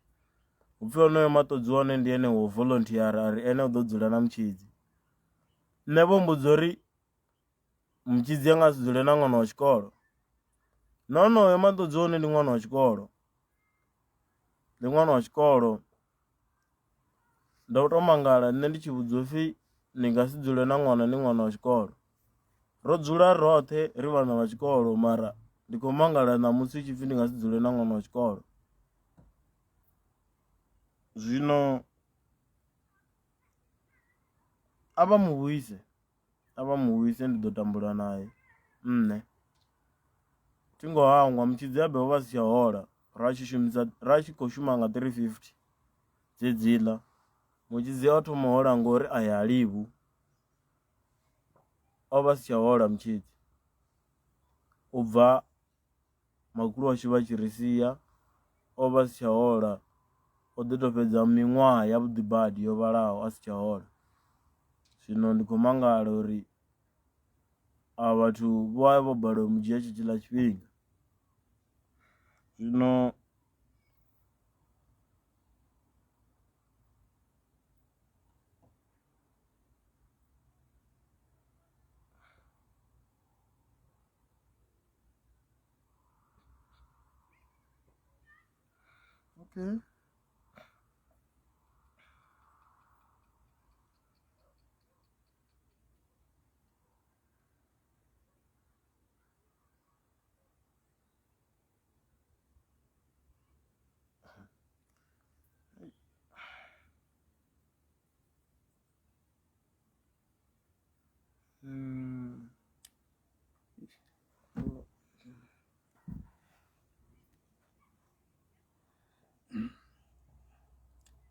hupfi honoyo maṱodzi wa hone ndi ene wo volunteer ari ene u ḓo dzula na mutshidzi nṋe vho mbudza uri mutshidzi a nga si dzule na ṅwana wa tshikolo na honoyo maṱodzi wa hone ndi ṅwana wa tshikolo ndi ṅwana wa tshikolo ndo to mangala nṋe ndi tshi vhudziwa upfhi ni nga si dzule na ṅwana ni ṅwana wa tshikolo ro dzula roṱhe ri vhana vha tshikolo mara ndi khou mangala ṋamusi hu tshipfi ndi nga si dzule na ṅwana wa tshikolo zwino a vha mu vhuise a vha mu vhuise ndi ḓo tambula naye nṋe thi ngo hangwa mutshidzi habe o vha si tsha hola ra tshi shumisa ra tshi khou shuma nga 350 dzedziḽa mutshidzi o thoma hola ngori a ya livhu o vha si tsha hola mutshidzi u bva makhulu washu vha tshi ri sia o vha si tsha hola o ḓi to fhedza miṅwaha ya vhuḓi badi yo vhalaho a si tsha hola zwino ndi khou mangala uri a vhathu vho vha vho balelwa u mu dzhia tshetshiḽa tshifhinga zwino. Okay. Mm.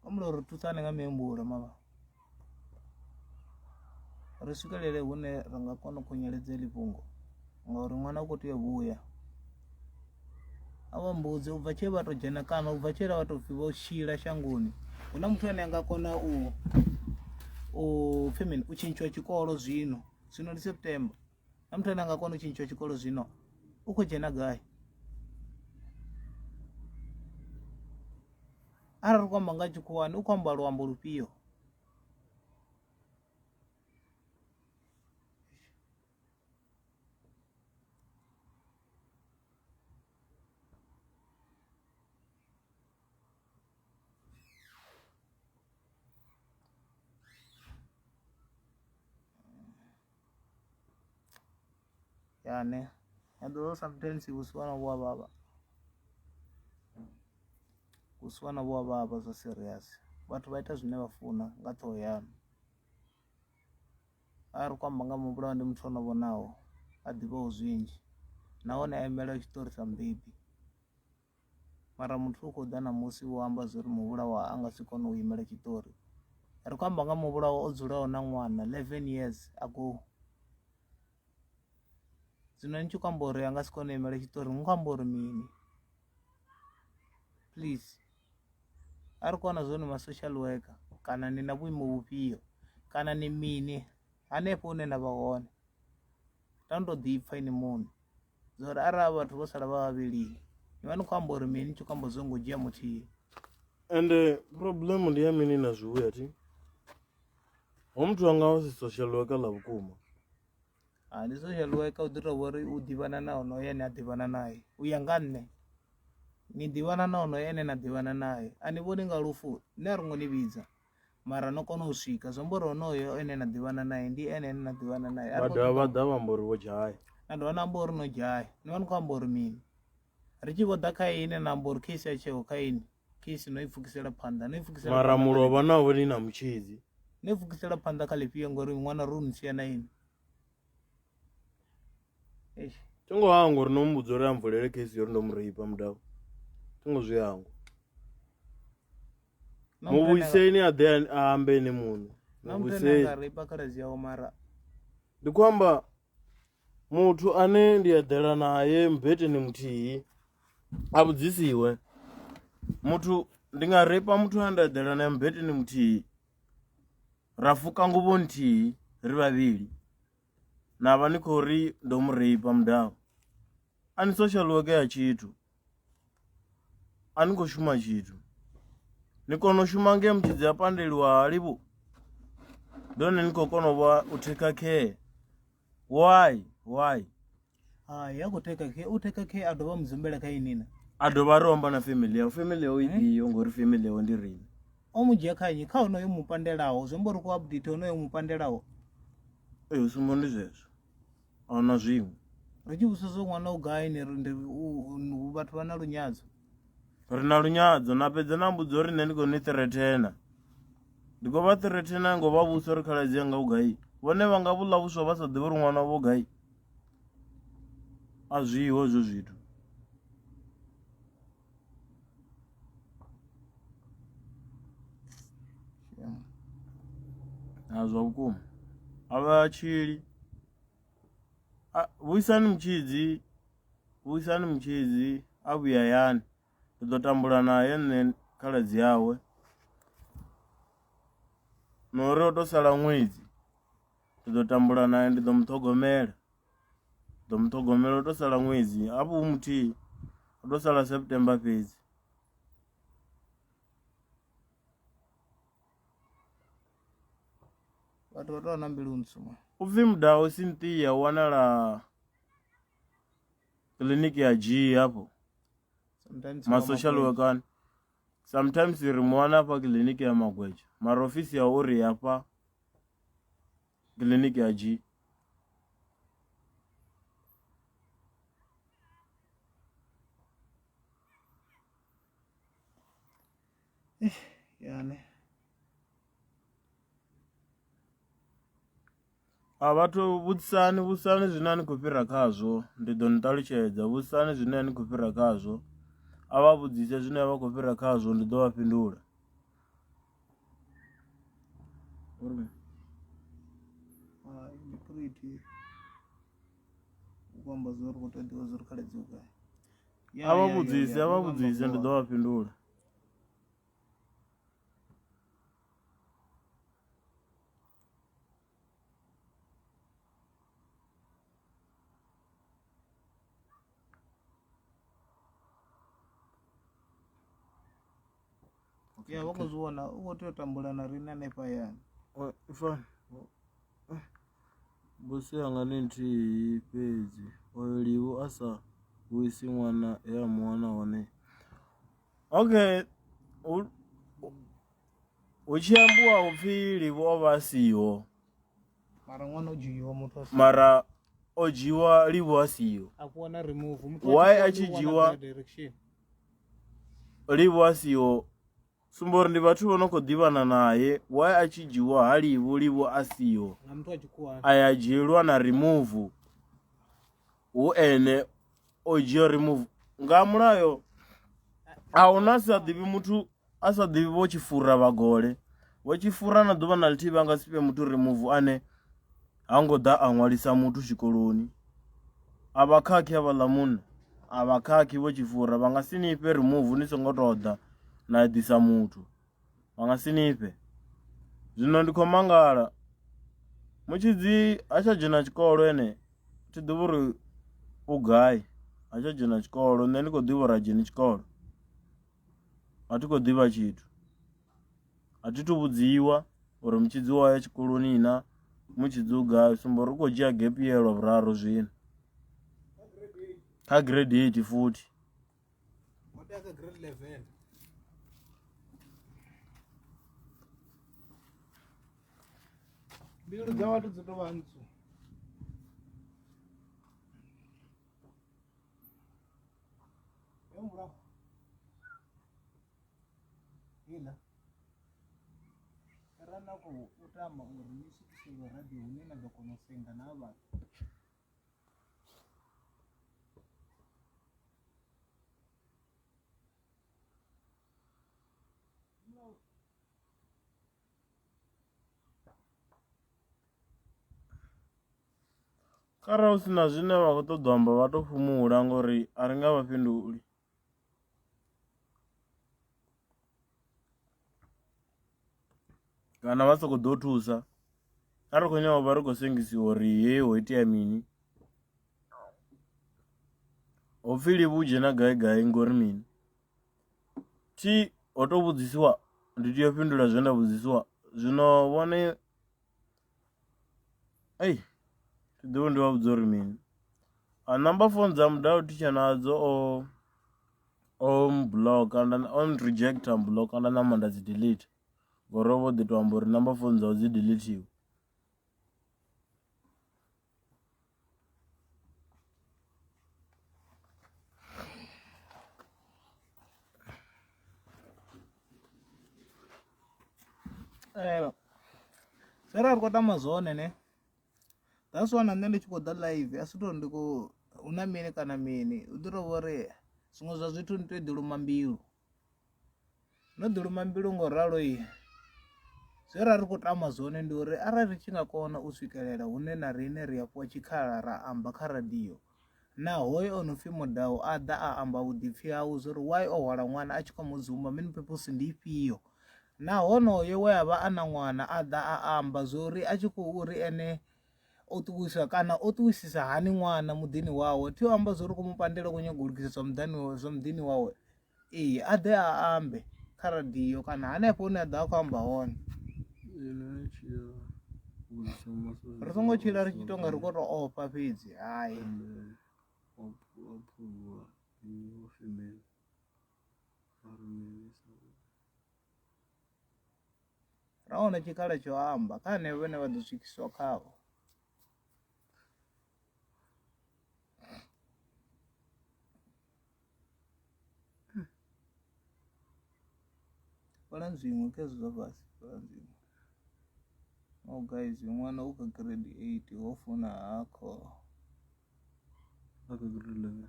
Humbula uri thusane nga mihumbulo mavha ri swikelele hune ra nga kona u khunyeledza heḽi fhungo ngauri ṅwana u khou tea u vhuya a vha mbudze u bva tshe vha to dzhena kana u bva tshe vha to pfhi vho tshila shangoni hu na muthu ane a nga kona u u pfhi mini u tshintshiwa tshikolo zwino zwino ndi September na muthu ane a nga kona u tshintshiwa tshikolo zwino u khou dzhena gai arali ri khou amba nga tshikhuwani u khou amba luambo lufhio. Ya ne ya ḓo sometimes vhusiwana vhu a vhavha vhusiwana vhu a vhavha zwa serious vhathu vha ita zwine vha funa nga ṱhoho yanu. A ri khou amba nga muvhulawa ndi muthu ono vhonaho a ḓivhaho zwinzhi nahone a imela tshiṱori sa mubebi mara muthu u khou ḓa ṋamusi wo amba zwori muvhulawa a nga si kone u imela tshiṱori ri khou amba nga muvhulawa o dzulaho na ṅwana 11 years ago zwino ni tshi khou amba uri a nga si kone u imela tshiṱori ni khou amba uri mini please A ri kona zwone ma social worker kana ni na vhuimo vhufhio kana ni mini hanefho hune na vha hone ta ni to ḓi pfa ini muṋe zwa uri arali vhathu vho sala vha vhavhili ni vha ni khou amba uri mini ni tshi khou amba zwo ngo dzhia muthihi. Ende problem ndi ya mini na zwivhuya thi ho muthu anga vha si social worker ḽa vhukuma. Ha ndi social worker u ḓi tou vha uri u ḓivhana na honoyo ane a ḓivhana naye u ya nga nṋe ni ḓivhana na honoyo ane na ḓivhana naye a ni vhoni nga lufu nṋe a ri ngo ni vhidza mara no kona u swika zwi amba uri honoyo ane na ḓivhana naye ndi ene ane na ḓivhana naye vha dovha vha ḓa vha amba uri vho dzhaya na dovha na amba uri no dzhaya ni vha ni khou amba uri mini ri tshi vho ḓa kha ini na amba uri case ya tsheo kha ini case no i pfukisela phanḓa no i pfukisela mara phanḓa kha mulovha naho ni na mutshidzi no i pfukisela phanḓa kha ḽifhio ngori ṅwana ro ni sia na ini eish thi ngo hangwa uri no mmbudza uri a mvulele case yo uri ndo mu reipa mudau thi ngo zwi hangwa Na muthu ane anga- muvhuiseni a ḓe a ambe ene muṋe na muthu ane muvhuiseni anga reipa khaladzi yawe mara ndi khou amba muthu ane ndi eḓela naye mmbeteni muthihi a vhudzisiwe muthu ndi nga reipa muthu ane nda eḓela naye mmbeteni muthihi ra fuka nguvho nthihi ri vhavhili na vha ni khou ri ndo mu reipa mudau a ni social worker ya tshithu a ni khou shuma tshithu ni kona u shuma nge mutshidzi a pandeliwa halivho ndi hone ni khou kona u vha u taker care why why Hai a khou take care u take care a dovha a mudzumbela kha ini na a dovha a ri amba na family yawe family yawe ifhio ngori family yawe ndi riṋe o mu dzhia kha nnyi kha honoyo mu pandelaho zwi amba uri khou update honoyo mu pandelaho ee sumbo ndi zwezwo ahuna zwiṅwe ri tshi vhudzisa zwo ṅwana u gai ni ri ndi vhathu vha na lunyadzo ri na lunyadzo na fhedza na mbudza uri nṋe ndi khou ni threathena ndi khou vha threathena ngo vha vhusa uri khaladzi yanga u gai vhone vha nga vhuḽa vhuswa vha sa ḓivhi uri ṅwana wavho gai a zwiho hezwo zwithu a zwa vhukuma a vha tshili vhuisani mutshidzi vhuisani mutshidzi a vhuya hayani ndi ḓo tambula naye nṋe khaladzi yawe na uri o to sala ṅwedzi ndi ḓo tambula naye ndi ḓo muṱhogomela ḓo muṱhogomela o to sala ṅwedzi hafhu hu muthihi o to sala September fhedzi. Vhathu vha tou na mbilu ntswu. U pfhi Mudau Cynthia u wanala kiḽiniki ya G hafho Sometimes ma social worker sometimes ri mu wana hafha kiḽiniki ya Magwedzho mara ofisi ya uri hafha kiḽiniki ya G. Yani. A vhathu vhudzisani vhudzisani zwine a ni khou fhira khazwo ndi ḓo ni ṱalutshedza vhudzisani zwine a ni khou fhira khazwo a vha vhudzise zwine vha khou fhira khazwo ndi ḓo vha fhindula. Hai ndi pretty u khou amba zwo ri khou tea u ḓivha zwo ri khaladzi u gai. A vha vhudzise a vha vhudzise ndi ḓo vha fhindula. Ya vha khou zwi vhona u khou tea u tambula na riṋe hanefha hayani. Mbudziso yanga ndi nthihi fhedzi oyo Livhu a sa vhuisi ṅwana he a mu wana hone. Okay hu tshi ambiwa upfhi Livhu o vha a siho mara ṅwana o dzhiiwa muthu a si mara o dzhiwa Livhu a siho a fhiwa na remove muthu Why a a tshi dzhiwa- direction Livhu a siho. Sumba uri ndi vhathu vho no khou ḓivhana naye why a tshi dzhiwa ha livho livho a siho nga muthu wa tshikhuwani a ya dzhielwa na remove hu ene o dzhia remove nga mulayo a huna sa ḓivhi muthu a sa ḓivhi vho tshifura vhagole vho tshifura na ḓuvha na ḽithihi vha nga si fhe muthu remove ane ha ngo ḓa a ṅwalisa muthu tshikoloni a vha khakhi havhaḽa munna a vha khakhi vho tshifura vha nga si ni fhe remove ni songo tou ḓa na ḓisa muthu vha nga si ni fhe zwino ndi khou mangala mutshidzi ha tsha dzhena tshikolo ene thi ḓivhi uri u gai ha tsha dzhena tshikolo nṋe ndi khou ḓivha uri ha dzheni tshikolo a thi khou ḓivha tshithu a thi thu vhudziwa uri mutshidzi wa ya tshikoloni na mutshidzi u gai sumba uri u khou dzhia gap year lwa vhuraru zwino kha grade 8 futhi o tea kha grade 11 mbilu dza vhathu dzi tou vha ntsu Heiḽa ra na khou tama uri ni swikiselwe radio hune na ḓo kona u senga na vhathu. Kharali hu si na zwine vha khou ṱoḓa u amba vha to fhumula ngori a ri nga vha fhinduli. Kana vha soko ḓo thusa a ri khou nyaga u vha ri khou sengisiwa uri he ho itea mini hopfhi livhu dzhena gai gai ngori mini thi ho to vhudzisiwa ndi tea u fhindula zwe nda vhudzisiwa zwino vhone ei thi ḓivhi ndi vha vhudza uri mini a number phone dza mudalo thitsha nadzo o o mbloka nda o rejecta mbloka nda ṋama nda dzi delete ngori o vho ḓi to amba uri number phone dzawe dzi deletiwe. Ee zwe ra ri khou tama zwone ne that's why na nṋe ndi tshi khou ḓa live a si tori ndi khou hu na mini kana mini hu ḓi tovha uri zwiṅwe zwa zwithu ni tea u ḓi luma mbilu. No ḓi luma mbilu ngo ralo zwe ra ri khou tama zwone ndi uri arali ri tshi nga kona u swikelela hune na riṋe ri a fhiwa tshikhala ra amba kha radio na hoyo o no pfhi Mudau a ḓa a amba vhuḓipfhi hawe zwo uri why o hwala ṅwana a tshi khou mu dzumba main purpose ndi ifhio. Na honoyo we a vha a na ṅwana a ḓa a amba zwo uri a tshi khou uri ene o ṱuwiswa kana o ṱuwisisa hani ṅwana muḓini wawe thi u amba zwo uri khou mu pandela u khou nyaga u lugisa zwa muḓani zwa muḓini wawe. Ee a ḓe a ambe kha radio kana hanefho hune a ḓo a khou amba hone ri songo tshila ri tshi tou nga ri khou tou ofha fhedzi hai. Ra wana tshikhala tsho amba kha henevho vhane vha ḓo swikiswa khavho. Fhala zwiṅwe kha hezwi zwa fhasi fhala zwiṅwe oh guys ṅwana u kha grade 8 ho funa hakho A kha grade 11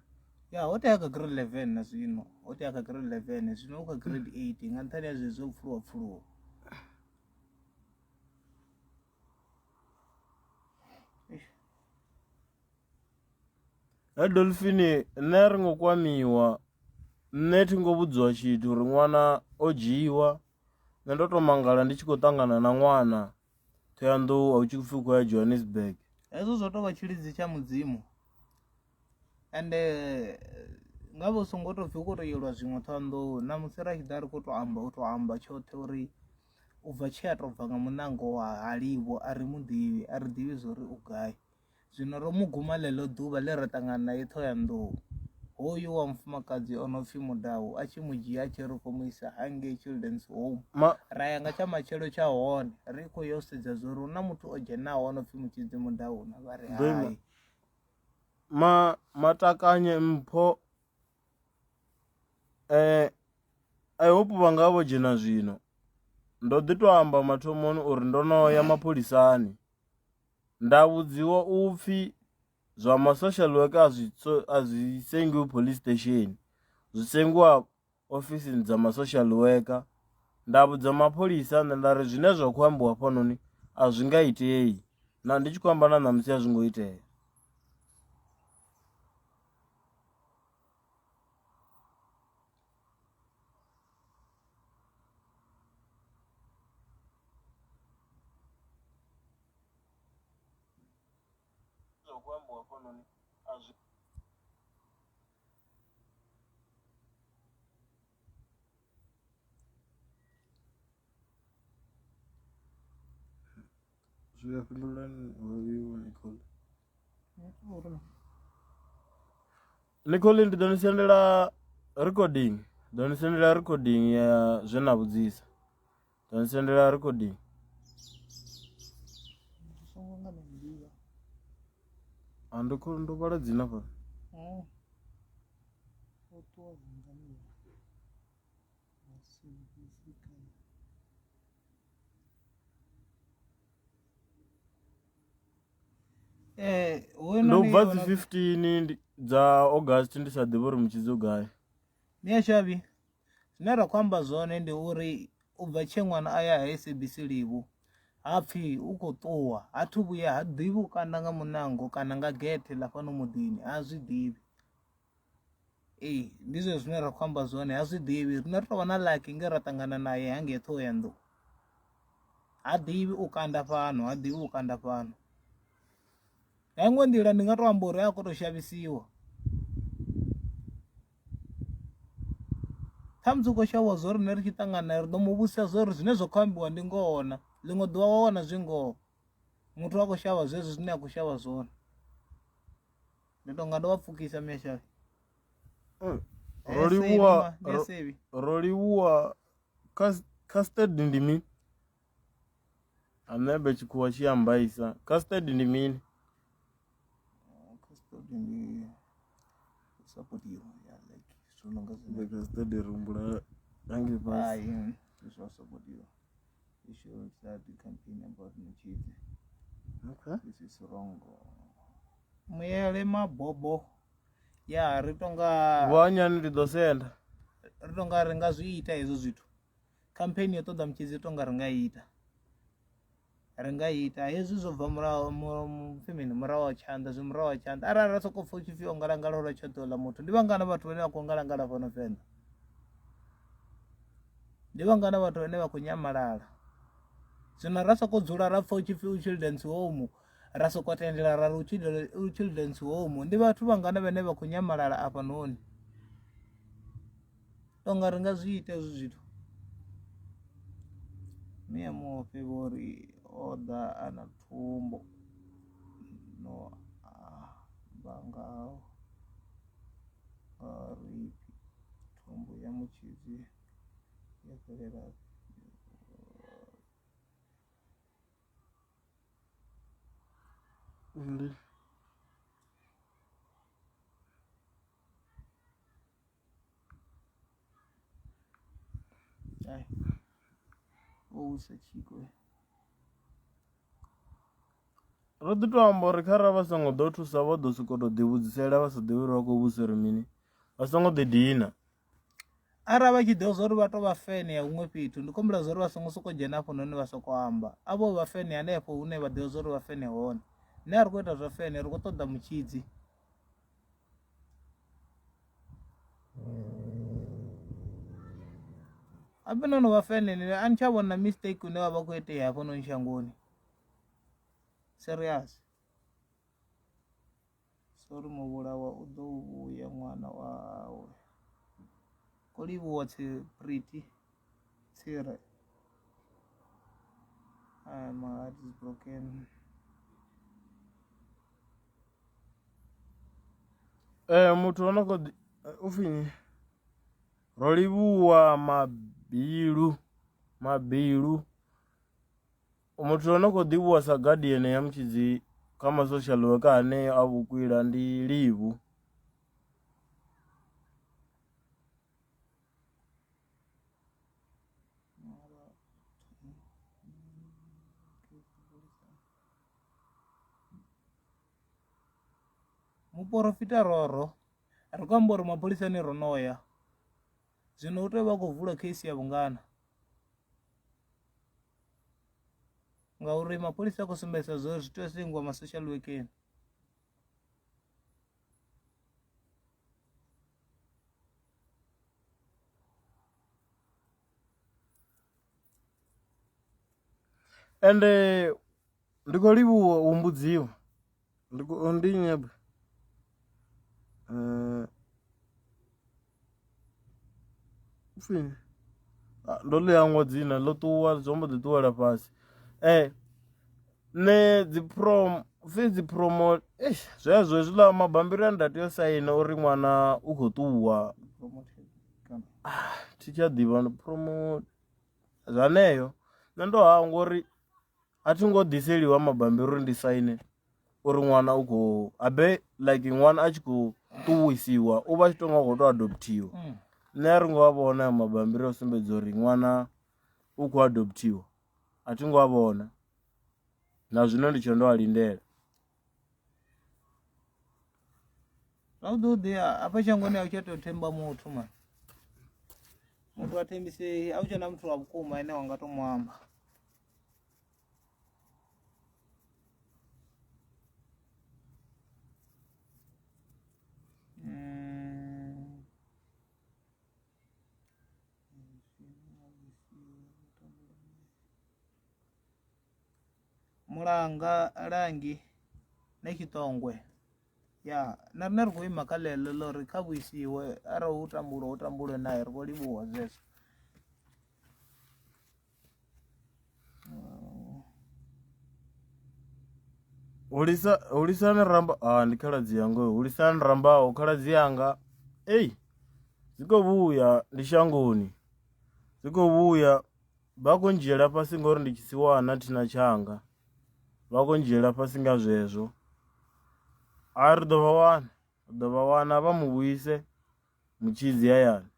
ya ho tea kha grade 11 na zwino ho tea kha grade 11 zwino u kha grade 8 nga nṱhani ha zwezwo pfuluwa pfuluwa He Dolphin nṋe a ri ngo kwamiwa nṋe thi ngo vhudziwa tshithu uri ṅwana o dzhiiwa nṋe ndo to mangala ndi tshi khou ṱangana na ṅwana Thohoyandou hu tshi pfhi u khou ya Johannesburg. Hezwo zwo tou vha tshilidzi tsha mudzimu ende nga vha hu songo tou pfhi hu khou tou yelwa zwiṅwe Thohoyandou na musi ra tshi ḓa ri khou tou amba u tou amba tshoṱhe uri u bva tshe a tou bva nga muṋango wa ha Livho a ri muḓivhi a ri ḓivhi zwo uri u gai. Zwino ro mu guma ḽeḽo ḓuvha ḽe ra ṱangana nae Ṱhohoyanḓou, hoyu wa mufumakadzi o no pfi Mudau a tshi mu dzhia a tshi ri khou mu isa hangei Children's Home. Ma Ra ya nga tsha matshelo tsha hone ri khou yo sedza zwo uri hu na muthu o dzhenaho o no pfi Mutshidzi Mudau na vha ri ḓo ima hai. ma matakanye mpho eh. I hope vha nga vho dzhena zwino. Ndo ḓi to amba mathomoni uri ndo no ya mapholisani nda vhudziwa upfhi zwa ma social worker a zwi a zwi sengiwi police station zwi sengiwa ofisini dza ma social worker nda vhudza mapholisa nṋe nda ri zwine zwa khou ambiwa hafhanoni a zwi nga itei na ndi tshi khou amba na ṋamusi a zwi ngo itea. Zwa khou ambiwa hafhanoni a zwi Zwi a fhindula Nicole. Nicole ndi ḓo ni sendela recording ḓo ni sendela recording ya zwe na vhudzisa ḓo ni sendela recording a ndo ndo vhala dzina fha Eh, ndo bva dzi 15 dza august ndi sa ḓivhi uri mutshidzi u gai Miashavhi zwine ra khou amba zwone ndi uri u bva tshe ṅwana a ya ha SABC Livhu ha pfhi u khou ṱuwa ha thu vhuya ha ḓivhi u kanda nga muṋango kana nga gethe ḽa fhano muḓini ha zwi ḓivhi ee ndi zwezwo zwine ra khou amba zwone ha zwi ḓivhi riṋe ri tou vha na lucky nge ra ṱangana naye hangei Ṱhohoyanḓou ha ḓivhi u kanda fhano ha ḓivhi u kanda fhano. Nga iṅwe nḓila ndi nga to amba uri a khou to shavhisiwa khamusi u khou shavha zwo riṋe ri tshi ṱangana nae ri ḓo mu vhudzisa zwo uri zwine zwa khou ambiwa ndi ngoho na ḽiṅwe ḓuvha wa wana zwi ngoho muthu a khou shavha zwezwo zwine a khou shavha zwone ndi tonga ndo vha pfukisa miashavhi ro livhuwa ro livhuwa custard ndi mini A nṋe be tshikhuwa tshi a mbaisa custard ndi mini Custard ndi u sapotiwa ya like zwithu zwi no nga zwezwo. Custard ri humbula hangei fhasi Hai zwithu zwa u sapotiwa you should start a campaign about Mutshidzi okay this is wrong. Muyele mabobo ya ri tonga vhanyani ndi ḓo senda ri tonga ri nga zwi ita hezwo zwithu. Khampheni yo ṱoḓa mutshidzi tonga ri nga ita ri nga ita hezwi zwo bva murahu pfhi mini murahu ha tshanḓa zwi murahu ha tshanḓa arali ra soko pfha u tshi pfhi o ngalangala lwa tshoṱhe houḽa muthu ndi vhangana vhathu vhane vha khou ngalangala fhano venḓa ndi vhangana vhathu vhane vha khou nyamalala zwino ra soko dzula ra pfha u tshi pfhi u children's home ra soko tendela ra ri u children's home ndi vhathu vhangana vhane vha khou nyamalala afhanoni. Tonga ri nga zwi ita hezwi zwithu mme a muofhe vho ri o ḓa a na thumbu no amba nga nga rape thumbu ya mutshidzi yo fhelela. Ndi. Ai. Ousa tshiko. Ro ḓi to amba uri kharali vha songo ḓo thusa vha ḓo sokou tou ḓivhudzisela vha sa ḓivhi uri vha khou vhudzisa uri mini vha songo ḓi dina. Arali vha tshi ḓivha zwa uri vha tou vha fene ya huṅwe fhethu ndi khou humbela zwa uri vha songo sokou dzhena hafhanoni vha sokou amba a vho vha fene hanefho hune vha ḓivha zwa uri vha fene hone nṋe a ri khou ita zwa fene ri khou ṱoḓa mutshidzi. Habe no no vha fene ni a ni tsha vhona mistake une wa vha khou itea hafhanoni shangoni serious sorry muvhulawa u ḓo vhuya ṅwana wawe kho livhuwa tshi pretty tsire my heart is broken. Ee muthu o no kho ḓi upfhi nnyi ro livhuwa mabilu mabilu muthu o no kho ḓivhiwa sa guardian ya mutshidzi kha ma social worker haneyo a vhukwila ndi livhu. Muporofita Roro, Ri khou amba uri mapholisani ro no ya, zwino hu tea u vha khou vula case ya vhungana ngauri mapholisa a khou sumbedzisa zwo uri zwi tea u sengiwa ma social workeni. Ende ndi khou livhuwa u humbudziwa ndi khou ndi nnyi upfhi ndo ḽi hangwa dzina ḽo ṱuwa zwo mbo ḓi ṱuwela fhasi nṋe dzi prom upfhi dzi promo eish zwezwo hezwiḽa mabambiri ane nda tea u saina uri ṅwana u kho ṱuwa thi tsha ḓivha promo zwaneyo nṋe ndo hangwa uri a thi ngo ḓiseliwa mabambiri uri ndi saine uri ṅwana u khou habe like ṅwana a tshi khou ṱuwisiwa u vha a tshi tou nga u khou tou adopthiwa mm. nṋe a ri ngo a vhona mabambiri a u sumbedza uri ṅwana u khou adopthiwa a thi ngo a vhona na zwino ndi tshe ndo a lindela Zwavhuḓi vhuḓi hafha shangoni a u tsha tou themba muthu mani muthu a thembisei a u tshena muthu wa vhukuma ane wa nga to mu amba. Mm. Mulanga langi na tshiṱongwe ya na riṋe ri khou ima kha ḽeḽo ḽa uri kha vhuisiwe arali hu tambulwa hu tambulwe naye ri khou livhuwa zwezwo. Hulisa hulisani ramba ah ndi khaladzi yanga hoyo hulisani rambaho khaladzi yanga ei dzi khou vhuya ndi shangoni dzi khou vhuya Vha khou ndzhiela fhasi ngori ndi tshisiwana thina tshanga vha khou ndzhiela fhasi nga zwezwo a ri ḓo vha wana ri ḓo vha wana vha mu vhuise mutshidzi hayani.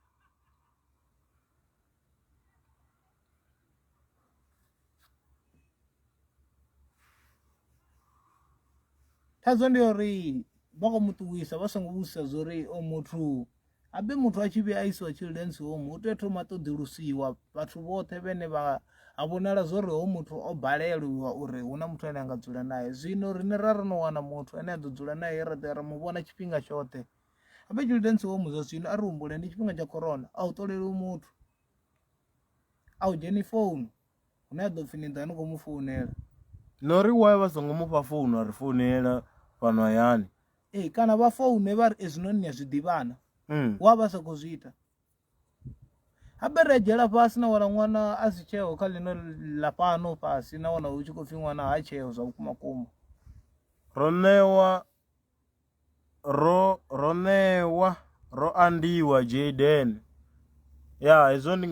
Thaidzo ndi ya uri vha khou mu ṱuwisa vha songo vhudzisa zwa uri oyu muthu Habe muthu a tshi vhuya a isiwa children's home hu tea u thoma a ṱoḓulusiwa vhathu vhoṱhe vhane vha ha vhonala zwori hoyu muthu o balelwa uri hu na muthu ane a nga dzula naye zwino riṋe ra ro no wana muthu ane a ḓo dzula naye ra ḓo ya ra mu vhona tshifhinga tshoṱhe habe children's home zwa zwino a ri humbule ndi tshifhinga tsha corona a u ṱoleliwi muthu a u dzheni founu hune a ḓo pfhi ni ḓa ni khou mu founela na uri why vha songo mu fha founu a ri founela fhano hayani ee kana vha foune vha ri ezwinoni ni a zwi ḓivhana mm. wa vha sa khou zwi ita habe ri a dzhiela fhasi na wana ṅwana a si tsheo kha ḽino ḽa fhano fhasi na wana hu tshi khou pfhi ṅwana ha tsheo zwa vhukuma kuma ro ṋewa ro ro ṋewa ro andiwa Jayden ya hezwo ndi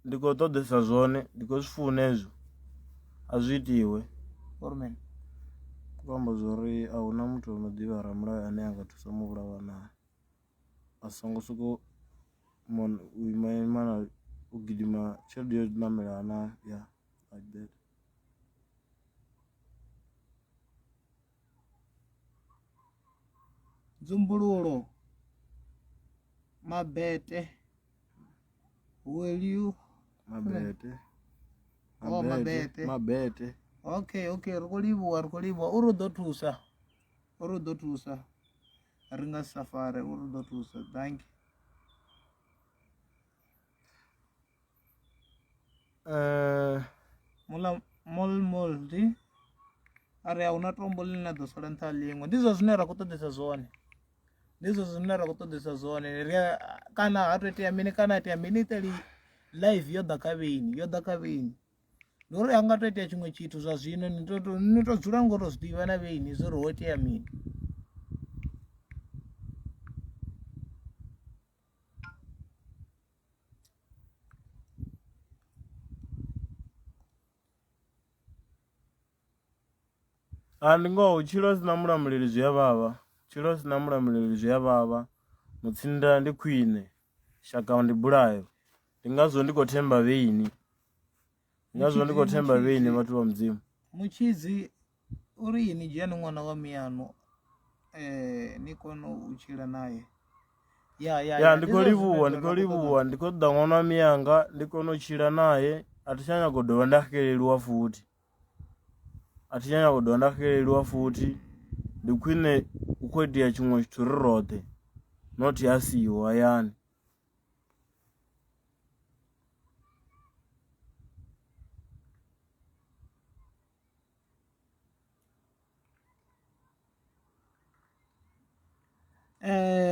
ndi khou ṱoḓesa zwone ndi khou zwi funa hezwo a zwi itiwe uri mini khou amba zwori a huna muthu ono ḓivha ramulayo ane anga thusa muvhulawa naa a songo soko u ima ima na u gidima tshelede yo ṋamela na ya like that. Nzumbululo Mabete will you Mabete Oh, Mabete. Mabete okay okay ri khou livhuwa ri khou livhuwa uri u ḓo thusa uri u ḓo thusa ri nga si safare uri u ḓo thusa thank you Eh, muḽa mol mol ndi a ri a huna tombo ḽine ḽa ḓo sala nṱha ha ḽiṅwe ndi zwa zwine ra khou ṱoḓesa zwone ndi zwa zwine ra khou ṱoḓesa zwone ri kana ha to itea mini kana ha itea mini iteli live yo ḓa kha vheni yo ḓa kha vheni ndi uri ha nga to itea tshiṅwe tshithu zwa zwino ni to ni to dzula ngo to zwi ḓivha na vheni zwo uri ho itea mini. A ndi ngoho vhutshilo hu si na mulamuleli zwi a vhavha vhutshilo hu si na mulamuleli zwi a vhavha mutsinda ndi khwine shaka ndi bulayo ndi ngazwo ndi khou themba vheini ndi ngazwo ndi khou themba vheini vhathu vha mudzimu. Mutshidzi uri ini dzhiani ṅwana wa mianu. Ni kone u tshila naye. Ya ya Ya ndi khou livhuwa ndi khou livhuwa ndi khou ṱoḓa ṅwana wa miyanga ndi kone u tshila naye a thi tsha nyaga u dovha nda xeleliwa futhi a thi tsha nyaga u dovha nda xeleliwa futhi ndi khwine hu khou itea tshiṅwe tshithu ri roṱhe not a siho hayani.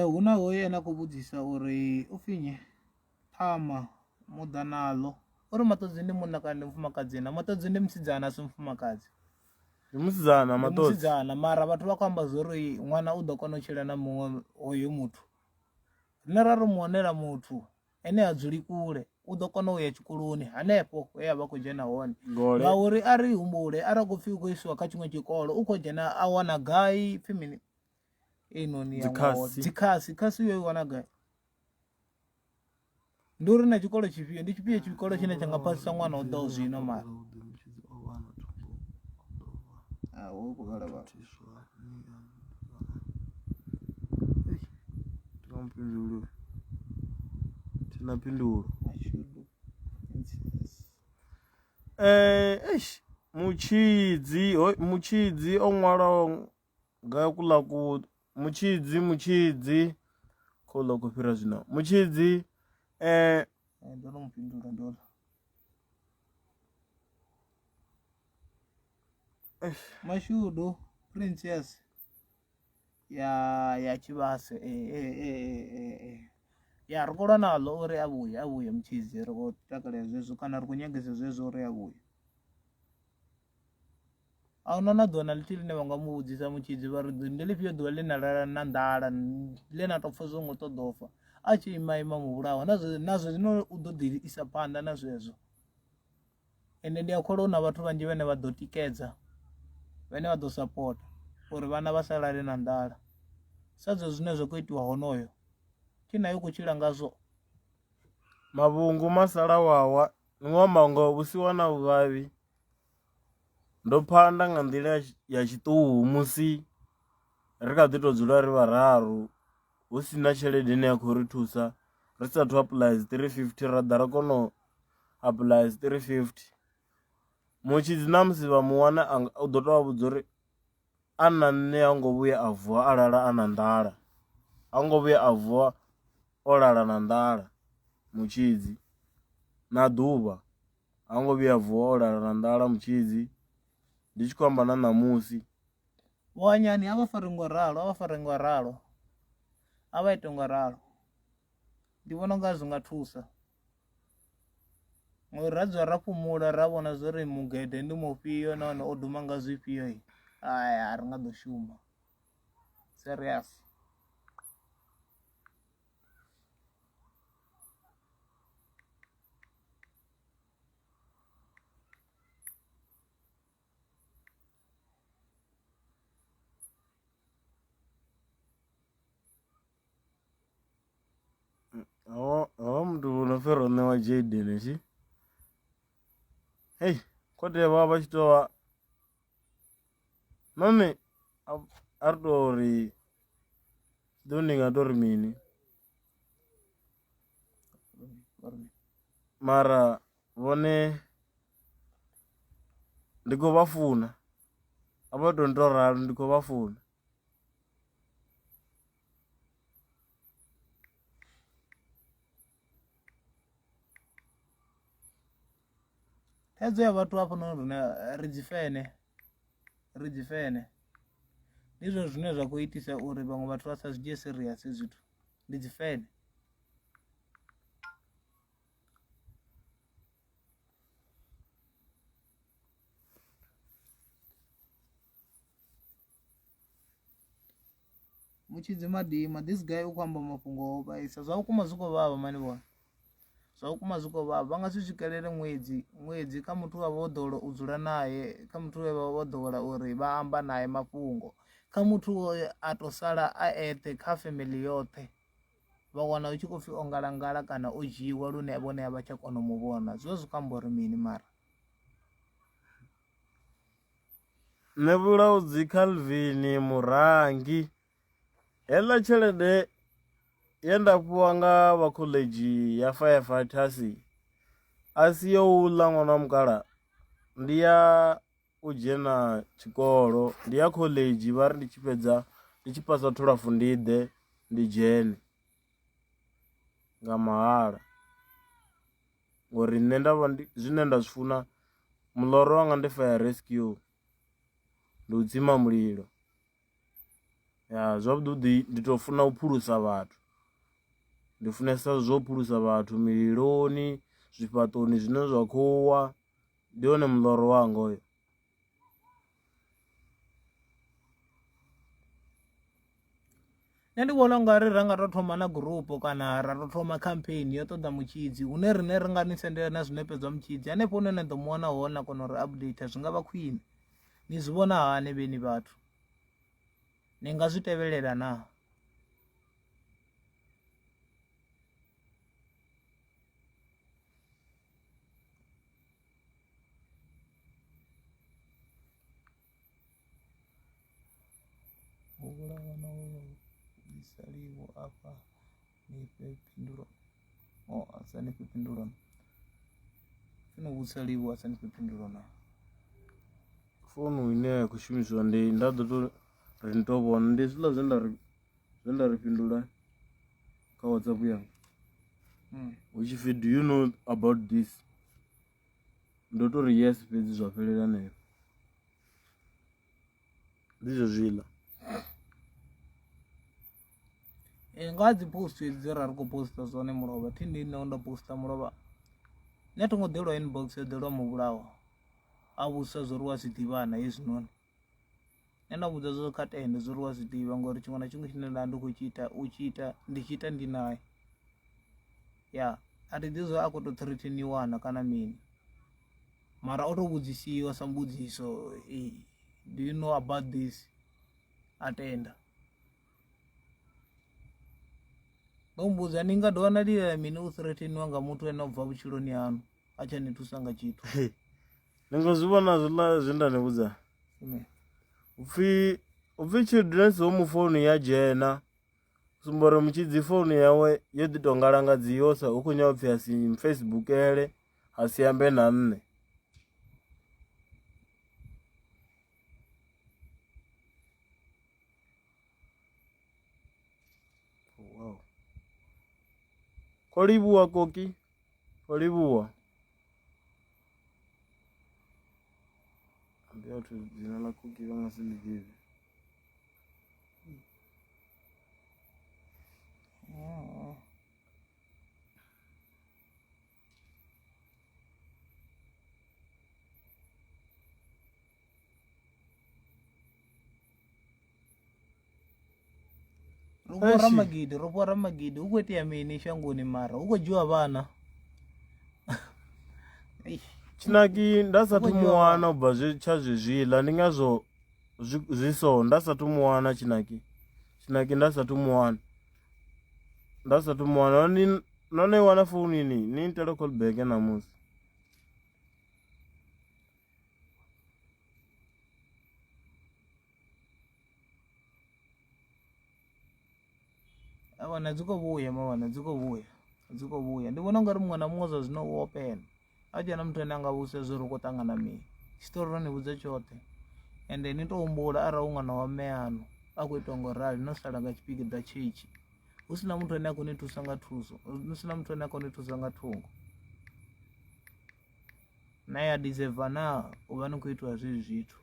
Hu na hoyu ane a khou vhudzisa uri upfhi nnyi ṱhama muḓanaḽo uri maṱodzi ndi munna kana ndi mufumakadzi na maṱodzi ndi musidzana a si mufumakadzi ndi musidzana ndi maṱodzi musidzana mara vhathu vha khou amba zwori ṅwana u ḓo kona u tshila na muṅwe hoyo muthu riṋe ra ri mu wanela muthu ene ha dzuli kule u ḓo kona u ya tshikoloni hanefho he a vha khou dzhena hone Gole. ngauri a ri humbule arali khou pfhi u khou isiwa kha tshiṅwe tshikolo u khou dzhena a wana gai pfhi mini einoni ya ṅwaha Dzikhasi. dzikhasi khasi yo i wana gai ndi uri na tshikolo tshifhio ndi tshifhio tshikolo tshine tsha nga phasisa ṅwana o ḓaho zwino mara Ah, wo khou vhala vhala. Thina thina phindulo Mashudu princess. Eh, eish mutshidzi ho- mutshidzi o ṅwalwaho nga kuḽa ku mutshidzi mutshidzi khouḽa u khou fhira zwino mutshidzi eh Eh, ndo no mu fhindula ndo ḽa. Mashudu princess ya ya tshivhase ya ri khou lwa naḽo uri a vhuye a vhuye mutshidzi ri khou takalela zwezwo kana ri khou nyagesa zwezwo uri a vhuye. A huna na ḓuvha na ḽithihi ḽine vha nga mu vhudzisa mutshidzi vha ri ndi ḽifhio ḓuvha ḽe na lala na nḓala ḽe na tou pfha zwo ngo ṱoḓa u fa a tshi ima ima muvhulawa na zwe na zwino u ḓo ḓi isa phanḓa na zwezwo. Ende ndi a kholwa hu na vhathu vhanzhi vhane vha ḓo tikedza vhane vha ḓo sapota uri vhana vha sa lale na nḓala sa zwezwo zwine zwa kho itiwa honoyo thi naye u khou tshila ngazwo. Mavhungu masalawawa ndi ngo amba ngoho vhusiwana vhuvhavhi ndo phanda nga nḓila ya tshiṱuhu musi ri kha ḓi to dzula ri vhararu hu si na tshelede ine ya khou ri thusa ri sathu apuḽaya dzi 350 ra ḓa ra kona u apuḽaya dzi 350 mutshidzi na musi vha mu wana u ḓo tou vha vhudza uri a na nṋe ha ngo vhuya a vuwa a lala a na nḓala ha ngo vhuya a vuwa o lala na nḓala mutshidzi na ḓuvha ha ngo vhuya a vuwa o lala na nḓala mutshidzi ndi tshi khou amba na ṋamusi. Vho Anyani a vha fare ngo ralo a vha fare ngo ralo a vha ite ngo ralo ndi vhona unga zwi nga thusa ngori ra dzula ra fhumula ra vhona zwori mugede ndi mufhio nahone o duma nga zwifhio a ri nga ḓo shuma serious. Havha muthu vho no pfhi Roṋewa Jayden thi hei kho tea vha vha tshi tou vha nahone a ri to ri ḓo ndi nga tori mini mara vhone ndi khou vha funa a vha to nto ralo ndi khou vha funa. Thaidzo ya vhathu hafhanoni rine ri dzi fene ri dzi fene ndi zwone zwine zwa khou itisa uri vhaṅwe vhathu vha sa zwi dzhie serious zwithu ndi dzi fene. Mutshidzi Madima this guy u khou amba mafhungo o vhaisa zwa vhukuma zwi khou vhavha mani vhone zwa vhukuma zwi khou vhavha vha nga si swikelele ṅwedzi ṅwedzi kha muthu wa vho ḓowela u dzula naye kha muthu we vha vho ḓowela uri vha amba naye mafhungo kha muthu a to sala a eṱhe kha family yoṱhe vha wana hu tshi khou pfhi o ngalangala kana o dzhiiwa lune vhone a vha tsha kona u mu vhona zwi vha zwi khou amba uri mini mara. Nṋe Vhulaudzi Calvin Murangi. Heiḽa tshelede ye nda fhiwa nga vha khoḽedzhi ya firefighters a si yo u ḽa ṅwana wa mukalaha ndi ya u dzhena tshikolo ndi ya khoḽedzhi vha ri ndi tshi fhedza ndi tshi phasa thulafu ndi ḓe ndi dzhene nga mahala. Ngori nṋe nda vha ndi zwine nda zwi funa muḽoro wanga ndi fire rescue ndi u tsima mulilo. Ya zwavhuḓi vhuḓi ndi to funa u phulusa vhathu ndi funesa zwo phulusa vhathu mililoni zwifhaṱoni zwine zwa khou wa ndi wone muḽoro wanga hoyo. Nṋe ndi vhona ungari ra nga to thoma na gurupu kana ra to thoma khampheni yo ṱoḓa mutshidzi hune riṋe ri nga ni sendela na zwinepe zwa mutshidzi hanefho hune na ḓo mu wana hone na kona uri update zwi nga vha khwine ni zwi vhona hani vheni vhathu ni nga zwi tevhelela na? U vhulawa na u vhuisa livho afha ni fhe phindulo oh a sa ni fhe phindulo funa u vhudzisa livho a sa ni fhe phindulo na Founu ine ya khou shumisiwa ndi nda ḓo to ri ni to vhona ndi hezwiḽa zwe nda ri zwe nda ri fhindula kha WhatsApp yanga hu tshi pfhi do you know about this ndo to ri yes fhedzi zwa fhelela hanefho ndi zwezwiḽa. Ee, nga dzi post hedzi dze ra ri khou poster zwone mulovha thi ndi nṋe ndo poster mulovha nṋe a tho ngo ḓelwa inbox yo ḓelwa muvhulawa a vhudzisa zwo uri wa zwi ḓivha na hezwinoni nṋe nda vhudza zwo kha tende zwo uri wa zwi ḓivha ngori tshiṅwe na tshiṅwe tshine nda ndi khou tshi ita u tshi ita ndi tshi ita ndi naye ya a thi ḓivhi zwo a khou tou threatheniwa na kana mini mara o to vhudzisiwa sa mbudziso do you know about this a tenda ndo mmbudza ni nga dovha na lilela mini u threatheniwa nga muthu ane o bva vhutshiloni haṋu a tsha ni thusa nga tshithu ni nga zwi vhona zwiḽa zwe nda ni vhudza upfhi upfhi children's home founu ya dzhena sumba uri mutshidzi founu yawe yo ḓi to ngalangadziwa sa hu khou nyanga upfhi a si facebookele a si ambe na nṋe. Wow. Kho livhuwa koki kho livhuwa ndi athu dzina ḽa koki vha nga si ḽi ḓivhe. Ro fhiwa ramagidi ro fhiwa ramagidi hu khou itea mini shangoni mara hu khou dzhiwa vhana Tshinaki nda sathu mu wana ubva zwe tsha zwezwiḽa ndi ngazwo zwi so nda sathu mu wana tshinaki tshinaki nda sathu mu wana nda sathu mu wana no no i wana founini ni itele call back ṋamusi. Awana dzi khou vhuya mawana dzi khou vhuya dzi khou vhuya ndi vhona ungari muṅwe na muṅwe zwa zwino u open a tshe na muthu ane anga vhudzisa zwo ri u khou ṱangana mini tshiṱori ro ni vhudza tshoṱhe ende ni to humbula arali u ṅwana wa mme aṋu a khou itiwa ngo rali no sala nga tshipiḓa tshetshe hu si na muthu ane a khou ni thusa nga thuso hu si na muthu ane a khou ni thusa nga thungo na ya deserve na u vha ni khou itiwa zwezwi zwithu.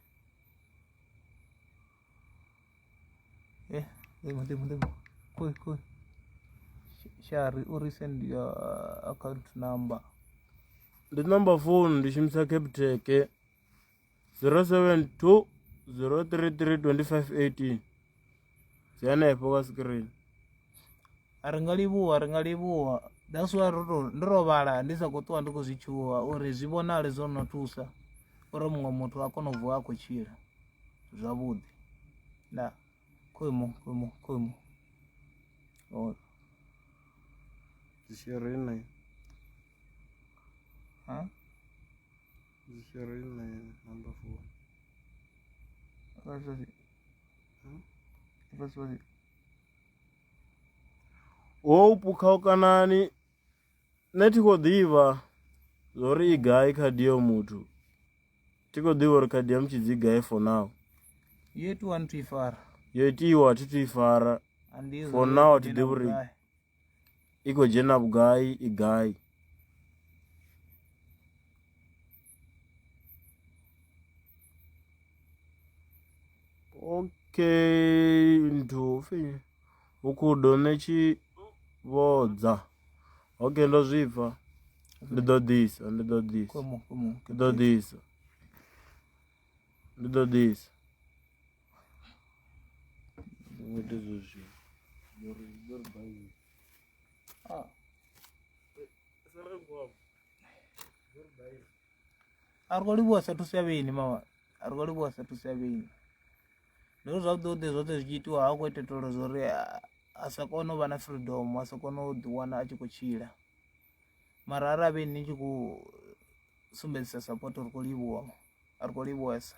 Eh, demo, demo, demo. Koi, koi. Shari, uri send your account number. Ndi number phone ndi shumisa Capitec 072 033 2518 dzi hanefho kha screen. Ri nga livhuwa ri nga livhuwa that's why ro to ndo rovhala ndi sa khou ṱuwa ndi khou zwi tshuwa uri zwi vhonale zwo no thusa uri muṅwe muthu a kone u vuwa a khou tshila zwavhuḓi nda khoyu khoyu khoyu oh. Zisherina ha zisherina number 4 First, first, first. Hope khaukanani nṋe thi khou ḓivha zwori i gai khadi ya muthu thi khou ḓivha uri khadi ya mutshidzi i gai for now. Yo itiwa ni thu i fara. Yo itiwa thi thu i fara for now a thi ḓivhi uri i khou dzhena vhugai i gai. Okay nthu upfi vhukhudo nṋe tshi vhodza okay ndo zwi pfa ndi ḓo ḓisa ndi ḓo ḓisa ndi ḓo ḓisa ndi ḓo ḓisa A ri khou livhuwesa thuso ya vheni mama a ri khou livhuwesa thuso ya vheni ndi uri zwavhuḓi vhuḓi zwoṱhe zwi tshi itiwa ha khou itelwa zwa uri a sa kone u vha na freedom a sa kone u ḓi wana a tshi khou tshila mara arali vheni ni tshi khou sumbedzisa support ri khou livhuwa a ri khou livhuwesa.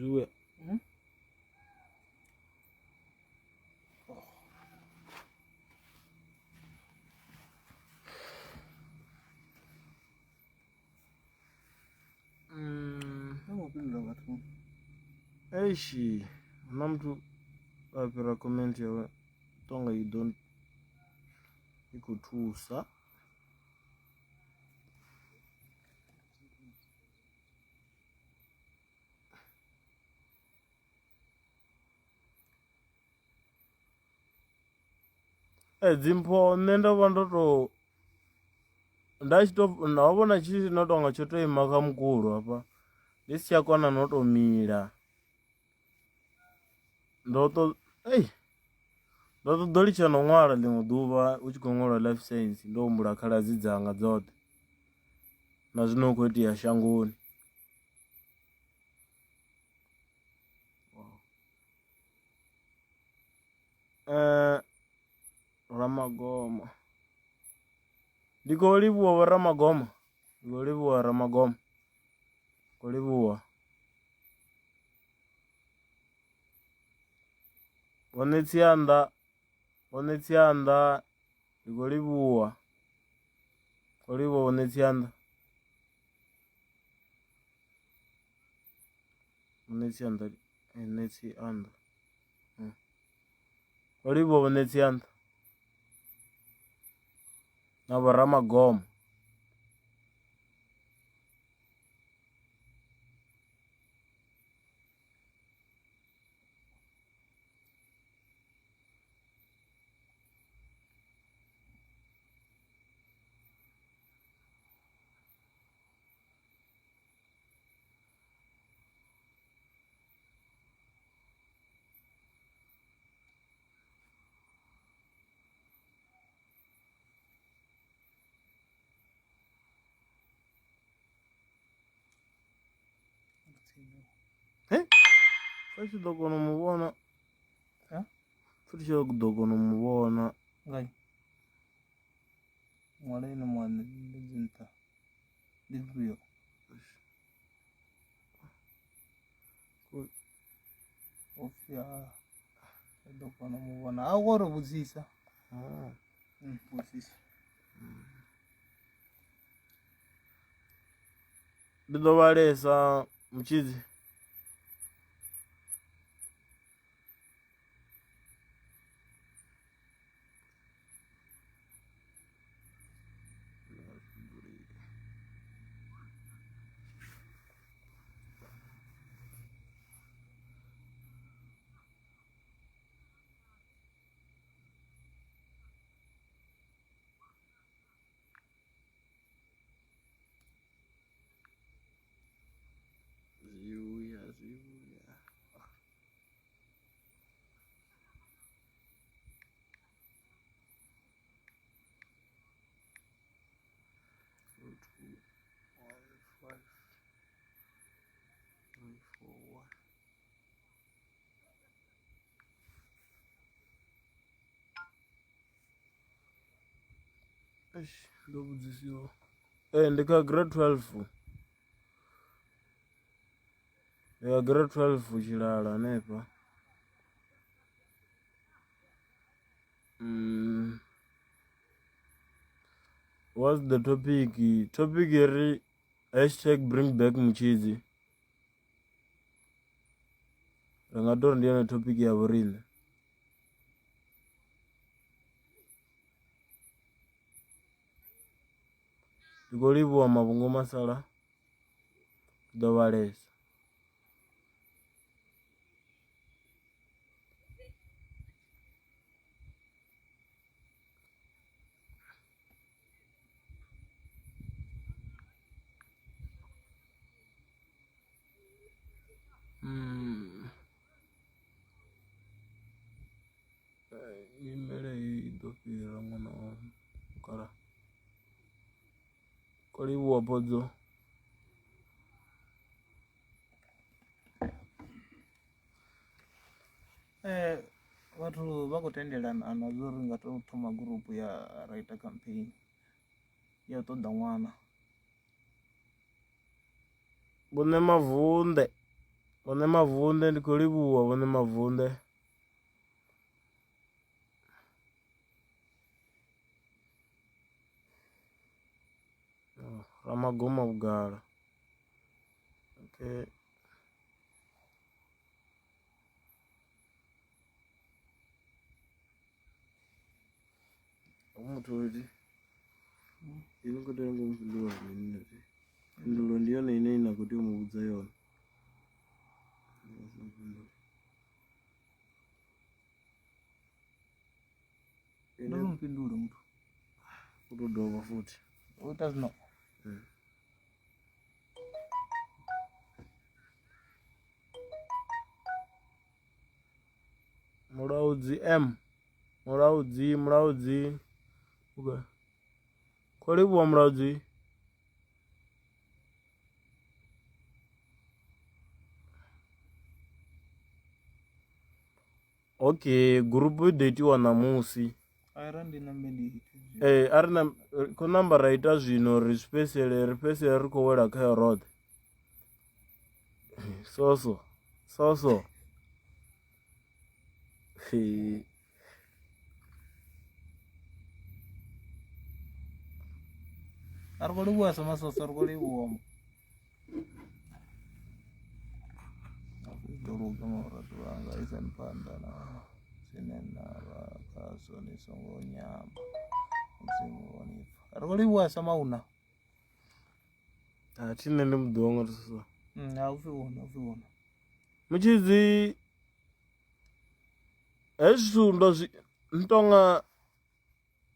Zwivhuya. Eish huna muthu a fhira comment yawe tonga you don't i khou thusa. Ee dzimpho nṋe ndo vha ndo to nda tshi to ho vhona tshi no tonga tsho to ima kha mukulo hafha ndi si tsha kona no to mila ndo to ei ndo ṱoḓa u litsha no ṅwala ḽiṅwe ḓuvha hu tshi khou ṅwalwa life science ndo humbula khaladzi dzanga dzoṱhe na zwino hu khou itea shangoni. Ramagoma ndi khou livhuwa vho Ramagoma ndi khou livhuwa Ramagoma khou livhuwa vho Ṋetsianḓa vho Ṋetsianḓa ndi khou livhuwa khou livhuwa vho Ṋetsianḓa. Ṋetsianḓa Ṋetsianḓa Ho livhuwa vho Ṋetsianḓa na vho Ramagoma. Pfha tshi ḓo kona u mu vhona pfha tshi ḓo kona u mu vhona Ngai ṅwala ene muṋe ndi dzi nṱha ndi dzifhio upfhi ha ḓo kona u mu vhona a u ro vhudzisa vhudzisa ndi ḓo vhalesa mutshidzi. 2 1 5 3 4 1. Eish, ndo vhudzisiwa. Ee, ndi kha grade 12. Ndi kha grade 12 Tshilala hanefha. What's the topic? Topic i ri hashtag bring back Mutshidzi. Ri nga tori ndi yone topic ya vhoriṋe. Ndi khou livhuwa mafhungo masala ri ḓo vhalesa. Nyimele heyi i ḓo fhira ṅwana wa mukalaha, kho livhuwa phodzo. Vhathu vha khou tendelana na zwa uri nga tou thoma gurupu ya ra ita campaign ya u ṱoḓa ṅwana. Vho Ṋemavunḓe, Vho Ṋemavunḓe ndi khou livhuwa Vho Ṋemavunḓe. Ramagoma vhugala okay. Muthu ini khou tea ngo mufhindula mini phindulo ndi yone ine na khou tea u mu vhudza yone. Ndo no mufhindula muthu. U tou dovha futhi. U ita zwino. Mulaudzi M Mulaudzi Mulaudzi okay. Khou livhuwa Mulaudzi. Okay gurupu i ḓo itiwa ṋamusi. Ara ndi nambe ndi ite. Ee a ri na khou namba ra ita zwino ri zwi fhedzisele ri fhedzisele ri khou wela khayo roṱhe. Soso soso A ri khou livhuwa sa masoso ri khou livhuwa. Zwi ḓo luga murathu wanga isani phanḓa na zwine na vha khazwo ni songo nyama mudzimu o ni pfa ri khou livhuwa sa mauna a thi nṋe ndi muḓi wanga thusa ha upfi una upfi una mutshidzi hezwi zwithu ndo zwi ntonga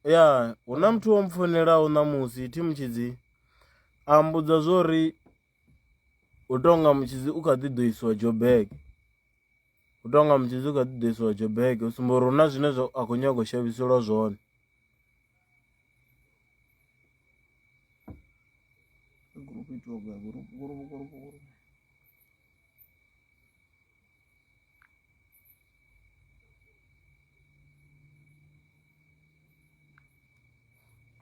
Ya hu na muthu o mpfonelaho ṋamusi thi mutshidzi a mmbudza zwori hu tonga mutshidzi u kha ḓi ḓo isiwa Joburg, hu tonga mutshidzi u kha ḓi ḓo isiwa Joburg u sumba uri hu na zwine zwa a khou nyaga u shavhiselwa zwone. Gurupu itiwa gai gurupu gurupu gurupu gurupu.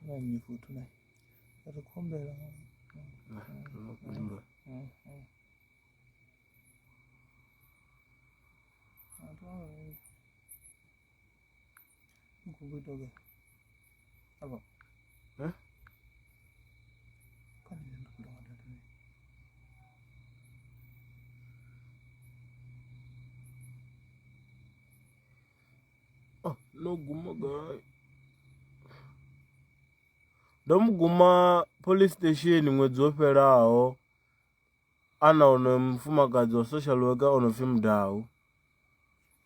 Na nnyi futhi ne ri khou humbela Gurupu itiwa gai afha Eh? kha ndi khou longa data ne. Oh, no guma gai ndo mu guma police station ṅwedzi wo fhelaho a na onoyo mufumakadzi wa social worker o no pfi Mudau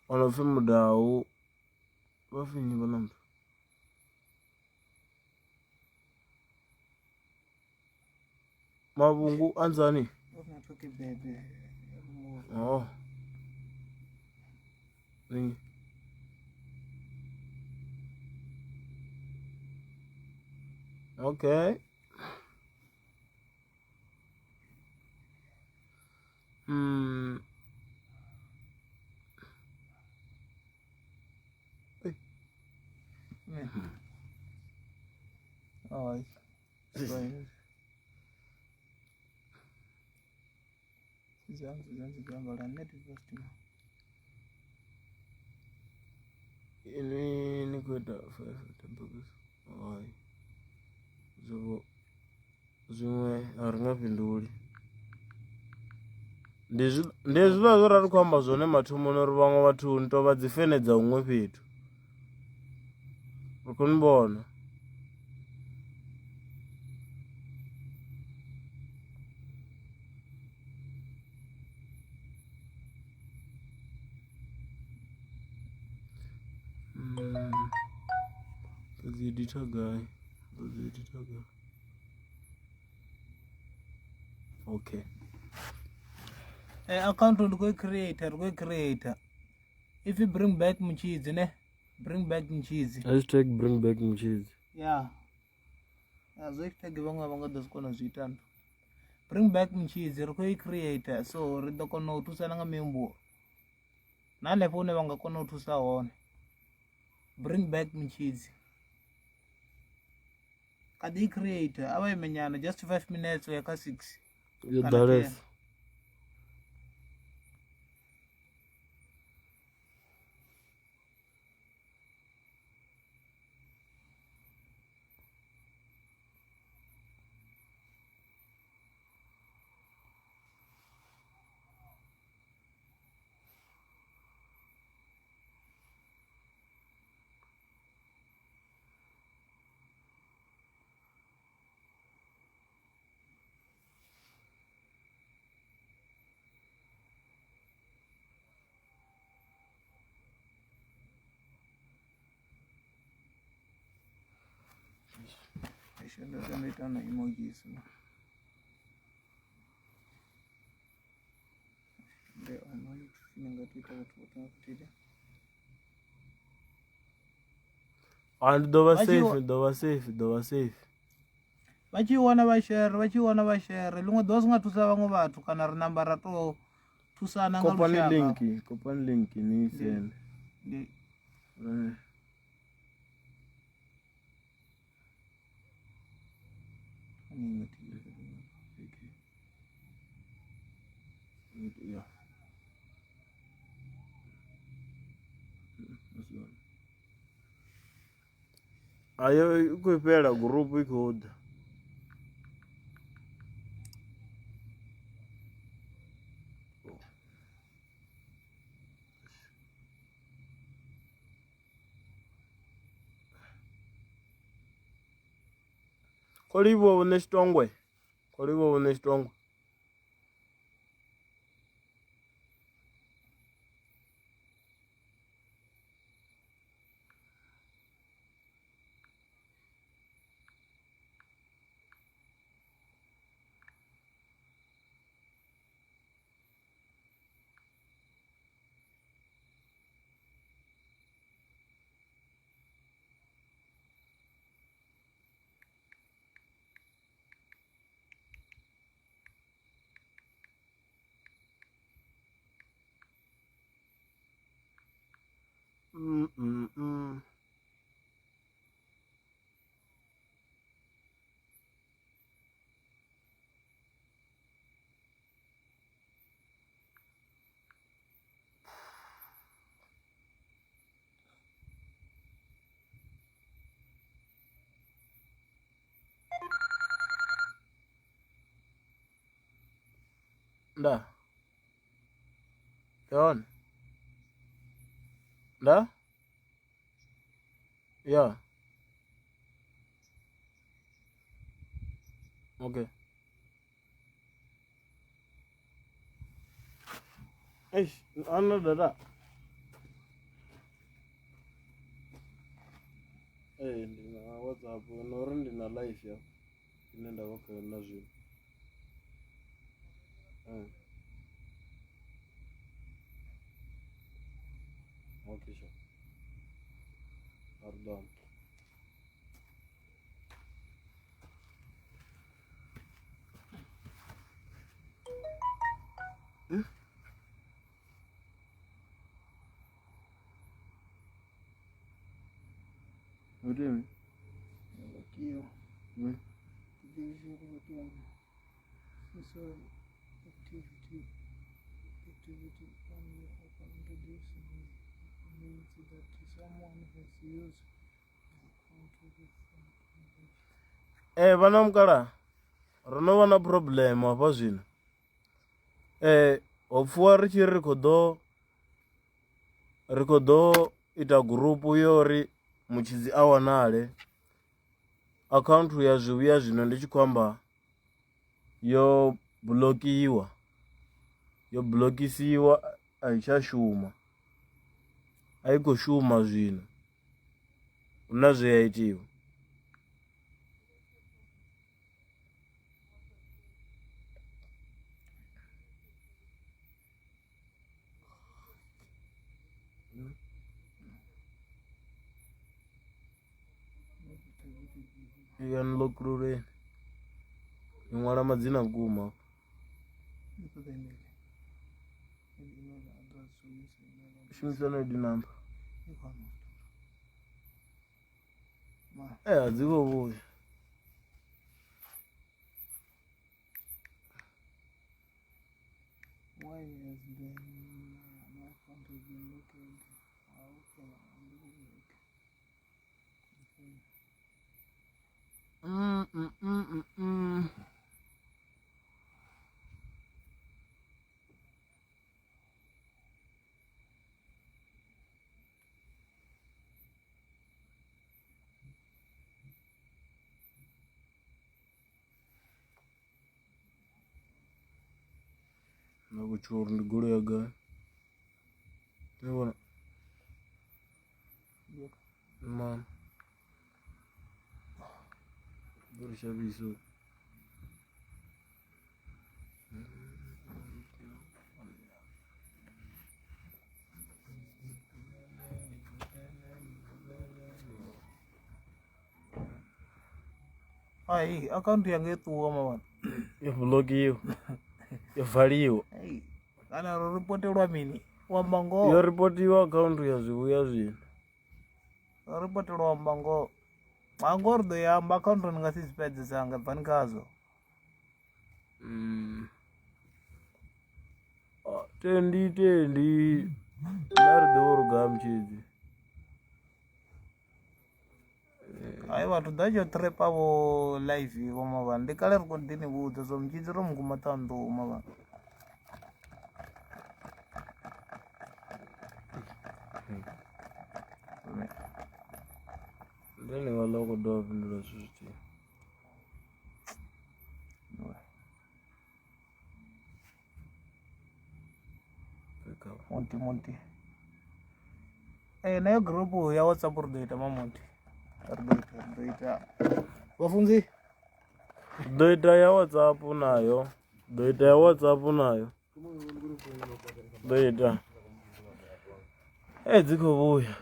o no pfi Mudau vha pfi nnyi vhaḽa muthu. Mavhungu anzani oh. Nnyi? Okay. Mm. Ai. Ini ni khou ita five hai zwo zwiṅwe a ri nga fhinduli ndi zwi ndi hezwiḽa zwe ra ri khou amba zwone mathomoni uri vhaṅwe vhathu ni tou vha dzi fene dza huṅwe fhethu ri khou ni vhona. Ndo dzi editha gai ndo dzi editha gai okay Account ndi khou i creator ri khou i creator if you bring back mutshidzi ne bring back mutshidzi hashtag bring back mutshidzi ya yeah. Zwo hashtag vhaṅwe a vha nga ḓo zwi kona u zwi ita nthu bring back mutshidzi ri khou i creator so ri ḓo kona u thusana nga mihumbulo na hanefho hune vha nga kona u thusa hone bring back mutshidzi kha ḓi creator a vha ime nyana just 5 minutes u ya kha 6 yo ḓalesa. Ndo ita na emojis ndi ine nga ita vhathu vhoṱhe nga futhi A ndi ḓo vha safe ndi ḓo vha safe ndi ḓo vha safe. Vha tshi wana vha shere vha tshi wana vha shere ḽiṅwe ḓuvha zwi nga thusa vhaṅwe vhathu kana ri namba ra to thusana nga Kopani lushaka. link kopani link ni i sende. Ndi Yeah. Ayo i khou fhela gurupu i khou ḓa. Kho livhuwa vho Ṋetshitongwe kho livhuwa vho Ṋetshitongwe. Mm, mm, mm. Nda. Ndi hone. Nda? Ya. Okay. Eish, ana data. Ee, ndi na WhatsApp na uri ndi na live ya ine nda vha khayo na zwino. Okay, sure. A ri ḓo amba. Ee vhana mukalaha ro no vha na problem hafha zwino ho pfhiwa ri tshi ri khou ḓo ri khou ḓo ita gurupu yo uri mutshidzi a wanale akhaunthu ya zwivhuya zwino ndi tshi khou amba yo buḽokiwa yo buḽokisiwa a i tsha shuma a i khou shuma zwino hu na zwe ya itiwa. I unlock-luleni ni ṅwala madzina vhukuma shumisa na ID number ee a dzi khou vhuya. Why has been my account has been locked? How can I unlock it? Mm, mm, mm, mm, mm. Nda khou tshuwa uri ndi goloi ya gai ni vhona mani ḓo ri shavhisa hoyu. Hai akhaunthu yanga yo ṱuwa mavhana yo buḽokiwa yo valiwa Ei, kana ro ripotelwa mini u amba ngoho yo ripotiwa akhaunthu ya zwivhuya zwino ro ripotelwa u amba ngoho ha ngoho ri ḓo ya amba akhaunthu ni nga si dzi fhedze dzanga bvani khazwo Mm. Ah, tendi tendi nṋe a ri ḓivhi uri gai mutshidzi Hai vhathu ḓa tsho trap vho live vho mavhana ndi kale ri khou ḓi ni vhudza zwo mutshidzi ro mu guma Ṱhohoyanḓou mavhana. Ndi ḽi vha ḽa khou dovha fhindula zwithu zwithihi. Monti monti. Eh nayo group ya WhatsApp ri ḓo ita mamonti. Ri ḓo ita ri ḓo ita. Vhafunzi Ri ḓo ita ya WhatsApp nayo, ḓo ita ya WhatsApp nayo. Ḓo ita. Ee dzi khou vhuya.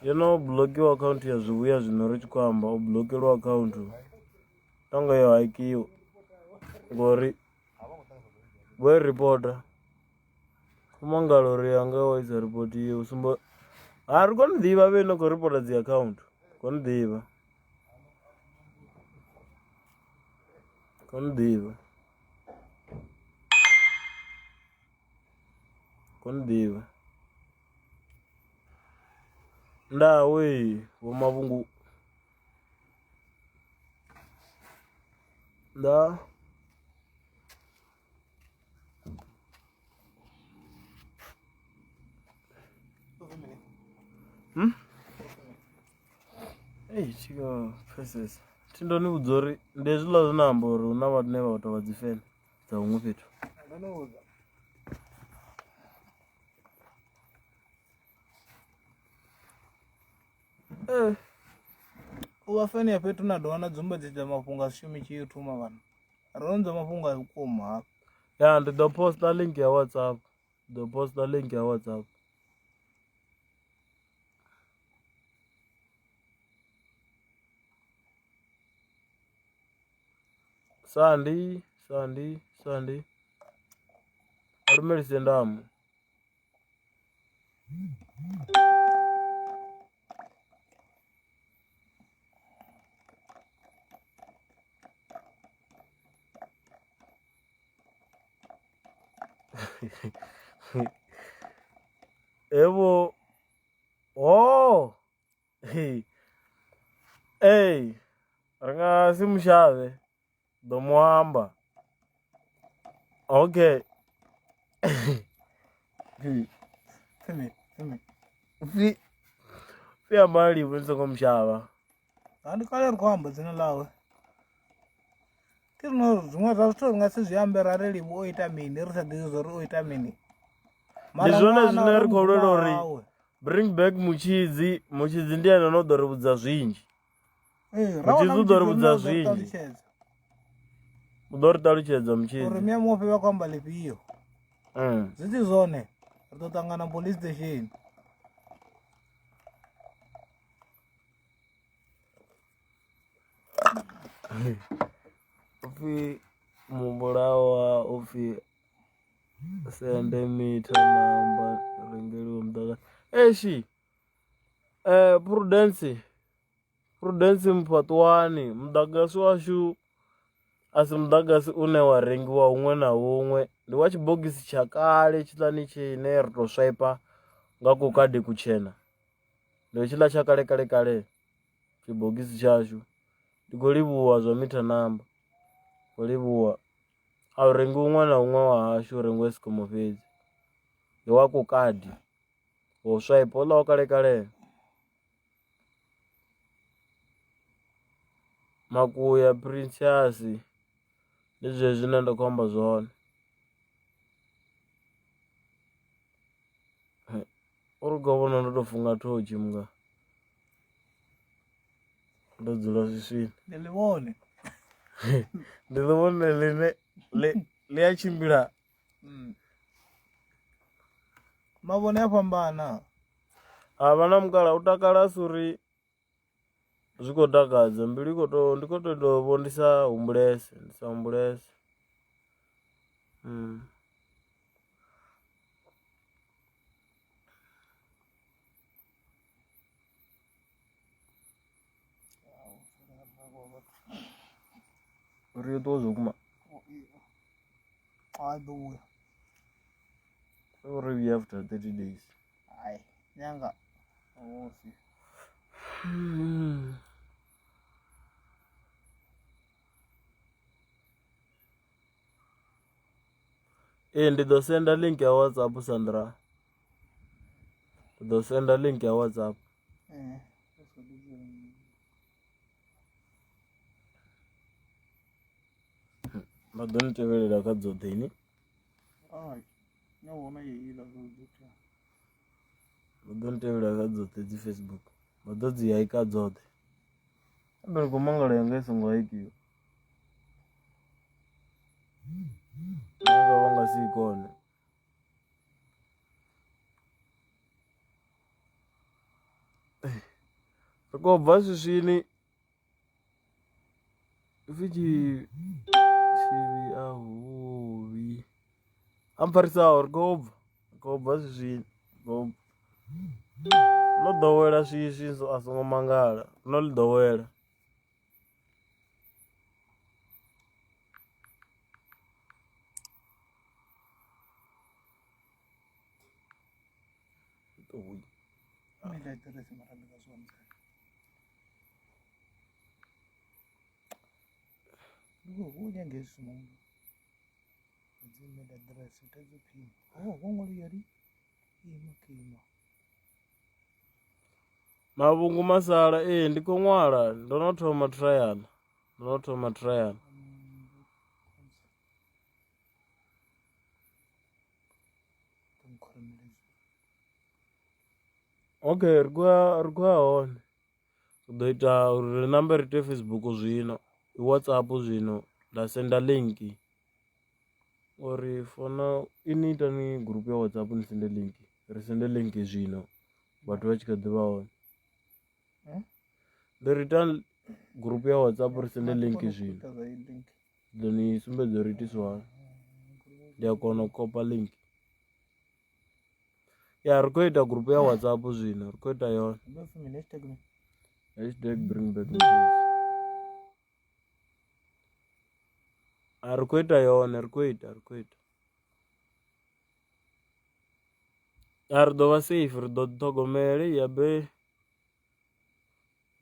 Yo no buḽokiwa akhaunthu ya zwivhuya zwino ri tshi khou amba u buḽokeliwa akhaunthu tonga yo hakiwa ngori vho i ripota kho mangala uri yanga wa isa ripotiwe sumba a ri koni u ḓivha vhe no khou ripota dzi akhaunthu koni u ḓivha koni u ḓivha koni u ḓivha ndaa wee vho mavhungu ndaa. Hmm? Ei tshi khou pfesesa thi ndo ni vhudza uri ndi hezwiḽa zwine amba uri hu na vhane vha tou vha dzi fene dza huṅwe fhethu ndo ni vhudza. Eh. U vha fene ya fhethu na dovha na dzumbetshedza mafhungo a si shumi tshithu mavhana. Ro no nzwa mafhungo a vhukuma hafha. Ya ndi ḓo posta link ya WhatsApp, ndi ḓo posta link ya WhatsApp. Sandi, Sandi, Sandi. Lumelise ndamu. Evo oh Ee ri nga si mushavhe ḓo mu amba okay pfhi pfhi amba livho ni songo mushavha. Ha ndi kale ri khou amba dzina ḽawe thi rino zwiṅwe zwa zwithu ri nga si zwi ambe ra ri livho o ita mini ri sa ḓivhi zwa uri o ita mini. Ndi zwone zwine ri khou lwela uri bring back mutshidzi mutshidzi ndi ene no ḓo ri vhudza zwinzhi mutshidzi u ḓo ri vhudza zwinzhi u ḓo ri ṱalutshedza mutshidzi uri mia muofhe vha khou amba lifhio mm. zwi si zwone ri ḓo ṱangana police station upfi mubulawa upfi sende mitha namba rengeliwe muḓagasi eish Prudence Prudence Mphaṱwani muḓagasi washu a si muḓagasi une wa rengiwa huṅwe na huṅwe ndi wa tshibogisi tsha kale hetshiḽani tshine ri to swaipa nga kukadi kutshena ndi hetshiḽa tsha kale kale kale tshibogisi tshashu ndi khou livhuwa zwa mitha namba khou livhuwa. A u rengi huṅwe na huṅwe wa hashu hu rengiwa Eskom fhedzi ndi wa kukadi wo swaipa houḽa wa kale kale. Makuya Princess ndi zwezwi zwine nda khou amba zwone uri u vhona ndo to funga thotshi munga ndo dzula swiswini ndi ḽivhone ndi ḽivhone ḽine ḽi ḽi a tshimbila mm. mavhone a fhambana ha vha na mukala u takala a si uri zwi khou takadza mbilu i khou to ndi khou to ita vho ndi sa humbulese ndi sa humbulese mm. Uri yo ṱuwa zwa vhukuma a ḓo vhuya uri vhuya after 30 days hai nyanga hosi Ee ndi ḓo senda link ya WhatsApp Sandra ndi ḓo senda link ya WhatsApp eh vha ḓo ni tevhelela kha dzoṱhe ini ai na vhona yeila zwo ḓo vha ḓo ni tevhelela kha dzoṱhe dzi Facebook vha ḓo dzi haika dzoṱhe kambe ni khou mangala yanga i songo haikiwa nga vha nga si i kone ri khou bva swiswini upfi tshi tshivhi a huvhi a mpfarisaho ri khou bva ri khou bva swiswini ri khou bva no ḓowela swiswi a songo mangala no ḽi ḓowela. Mavhungu masala ee ndi khou ṅwala ndo no thoma trial ndo no thoma trial. Okay ri khou ya ri khou ya hone ri ḓo ita uri ri nambe ri ite Facebook zwino WhatsApp zwino nda senda link uri for now ini itani group ya WhatsApp ni sende link ri sende link zwino vhathu vha tshi kha ḓi vha hone ndi ri ita group ya WhatsApp ri sende link zwino. Ndi ḓo ni sumbedza uri itiswa hani ndi a kona u kopa link. Ya ri khou ita group ya WhatsApp zwino, ri khou ita yone. Hashtag mini? Hashtag bring back Mutshidzi. A ri khou ita yone, ri khou ita, ri khou ita. A ri ḓo vha safe, ri ḓo ṱhogomela ya be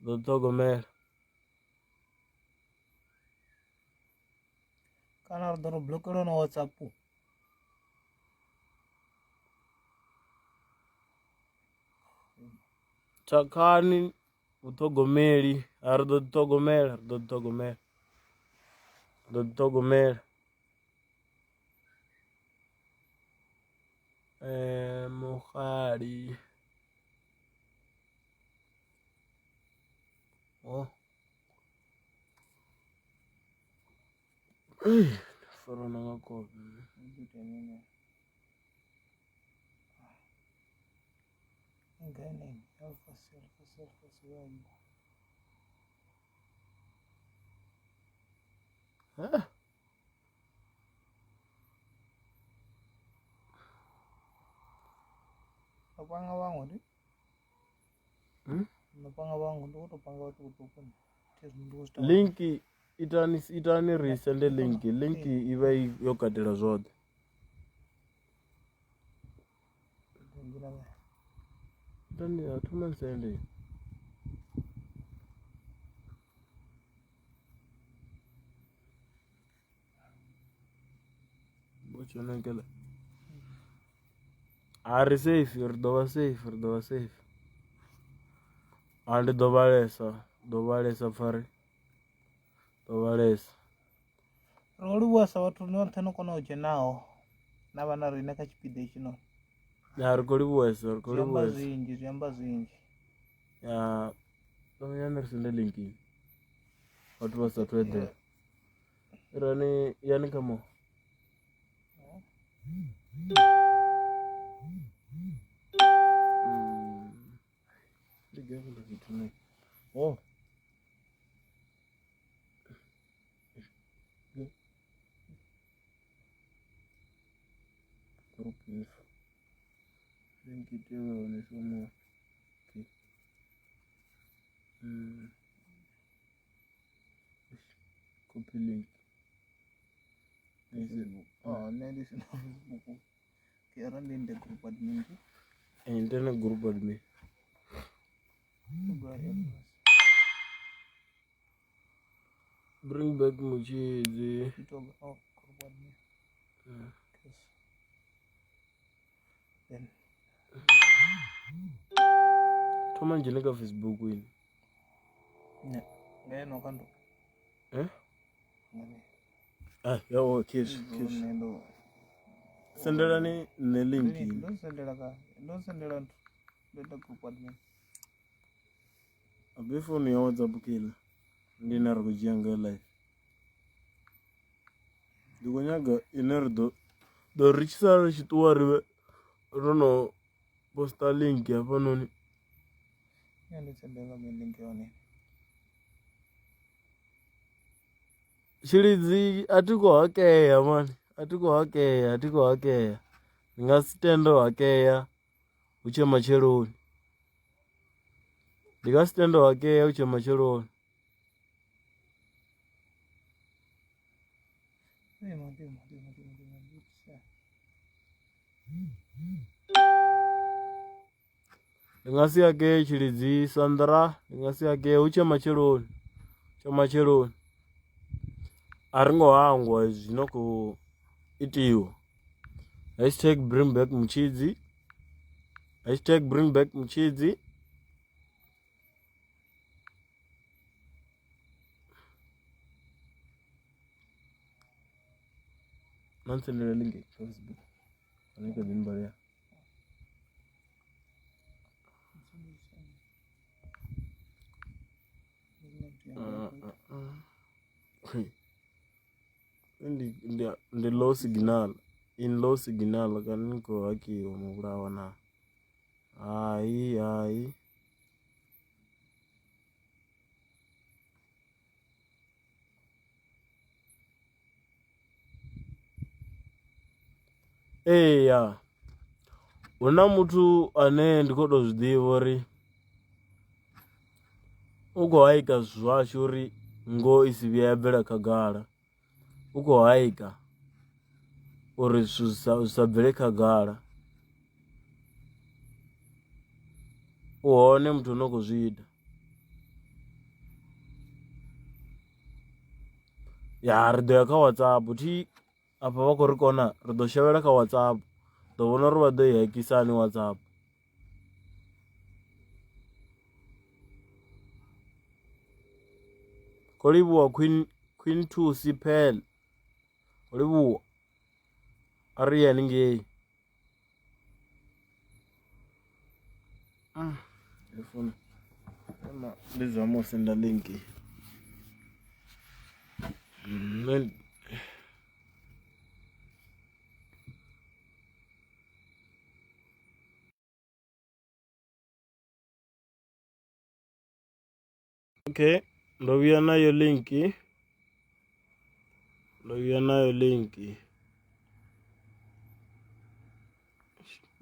ḓo ṱhogomela. Kana ri ḓo ri blokelwa na WhatsApp. Thakhani vhuṱhogomeli a ri ḓo ṱhogomela ri ḓo ṱhogomela ri ḓo ṱhogomela muxali oh farwa na nga khofhe. Nganeni alpha c alpha c alpha c where are you? Huh? Mapanga vhaṅwe ndi Hmm? mapanga vhaṅwe ndi u to panga vhathu vhuṱuku Link itani itani ri sende link link i vha yo katela zwoṱhe. Itani a thoma ni sende. A ri safe ri ḓo vha safe ri ḓo vha safe a ndi ḓo vhalesa ḓo vhalesa pfari ḓo vhalesa. Ro livhuwa sa vhathu noṱhe no kona u dzhenaho na vha na riṋe kha tshipiḓa hetshinoni. Ya ri khou livhuwesa ri khou Zwi amba livhuwesa zwinzhi zwi amba zwinzhi. Ya ya ri sende link vhathu vha sathu eḓela. Irani yani kha mo. Ndi gai vhona zwithu ne. Oh. Group info. Link tea u vha hone somewhere. Okay. Mm. Copy link. Oh, nṋe ndi sina Facebook. Ke arali ndi nde group admin. Internet group admin. Bring back Mutshidzi. Oh, group admin. Mm. Yes. Then. Thoma ndzhene kha Facebook ini. Ne. Ngeno kha ndo. Eh? Ah, yo, oh, kiss, kiss. Sendelani nṋe link. Ndo sendela ka, ndo sendela nthu. Ndo ita group admin. Abe phone ya WhatsApp kila. Ndi ine ri khou dzhia ngayo live. Ndi khou nyaga ine ri ḓo ḓo ri tshi sala ri tshi ṱuwa ri vhe ro no posta link hafhanoni. Ya ndi sendela link yone. Tshilidzi a thi khou hakea mani a thi khou hakea a thi khou hakea ndi nga si tende u hakea hu tshe matsheloni ndi nga si tende u hakea hu tshe matsheloni. Ndi nga si hakee Tshilidzi Sandra ndi nga si hakee hu tshe matsheloni tshe matsheloni a ri ngo hangwa hezwi zwino khou itiwa hashtag bring back Mutshidzi hashtag bring back Mutshidzi. Na ntsendele link kha Facebook hanefha ḓi mbalela. Ndi ndi ndi low signal in low signal kana ni khou hakiwa muvhulawa na hai hai. Eya Hu na muthu ane ndi kho to zwi ḓivha uri u khou haika zwithu zwashu uri ngoho i si vhuye ya bvela khagala, u khou haika uri zwithu zwi sa bvele khagala u hone muthu ane u khou zwi ita. Ya ri ḓo ya kha WhatsApp thi afha vha khou ri kona ri ḓo shavhela kha WhatsApp ḓo vhona uri vha ḓo i hakisa hani WhatsApp. Khou livhuwa Queen Queen Thusi Pearl khou livhuwa a ri ye haningei. Ndi funa ndi zama u senda link nṋe. Okay ndo vhuya nayo link ndo vhuya nayo link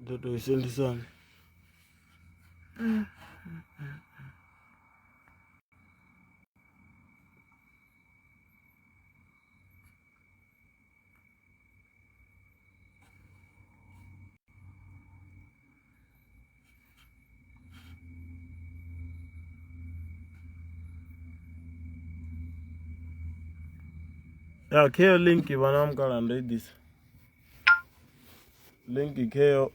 ndo to i sendisana. Ya kheyo link vhana vha mukalaha ndo i ḓisa link kheyo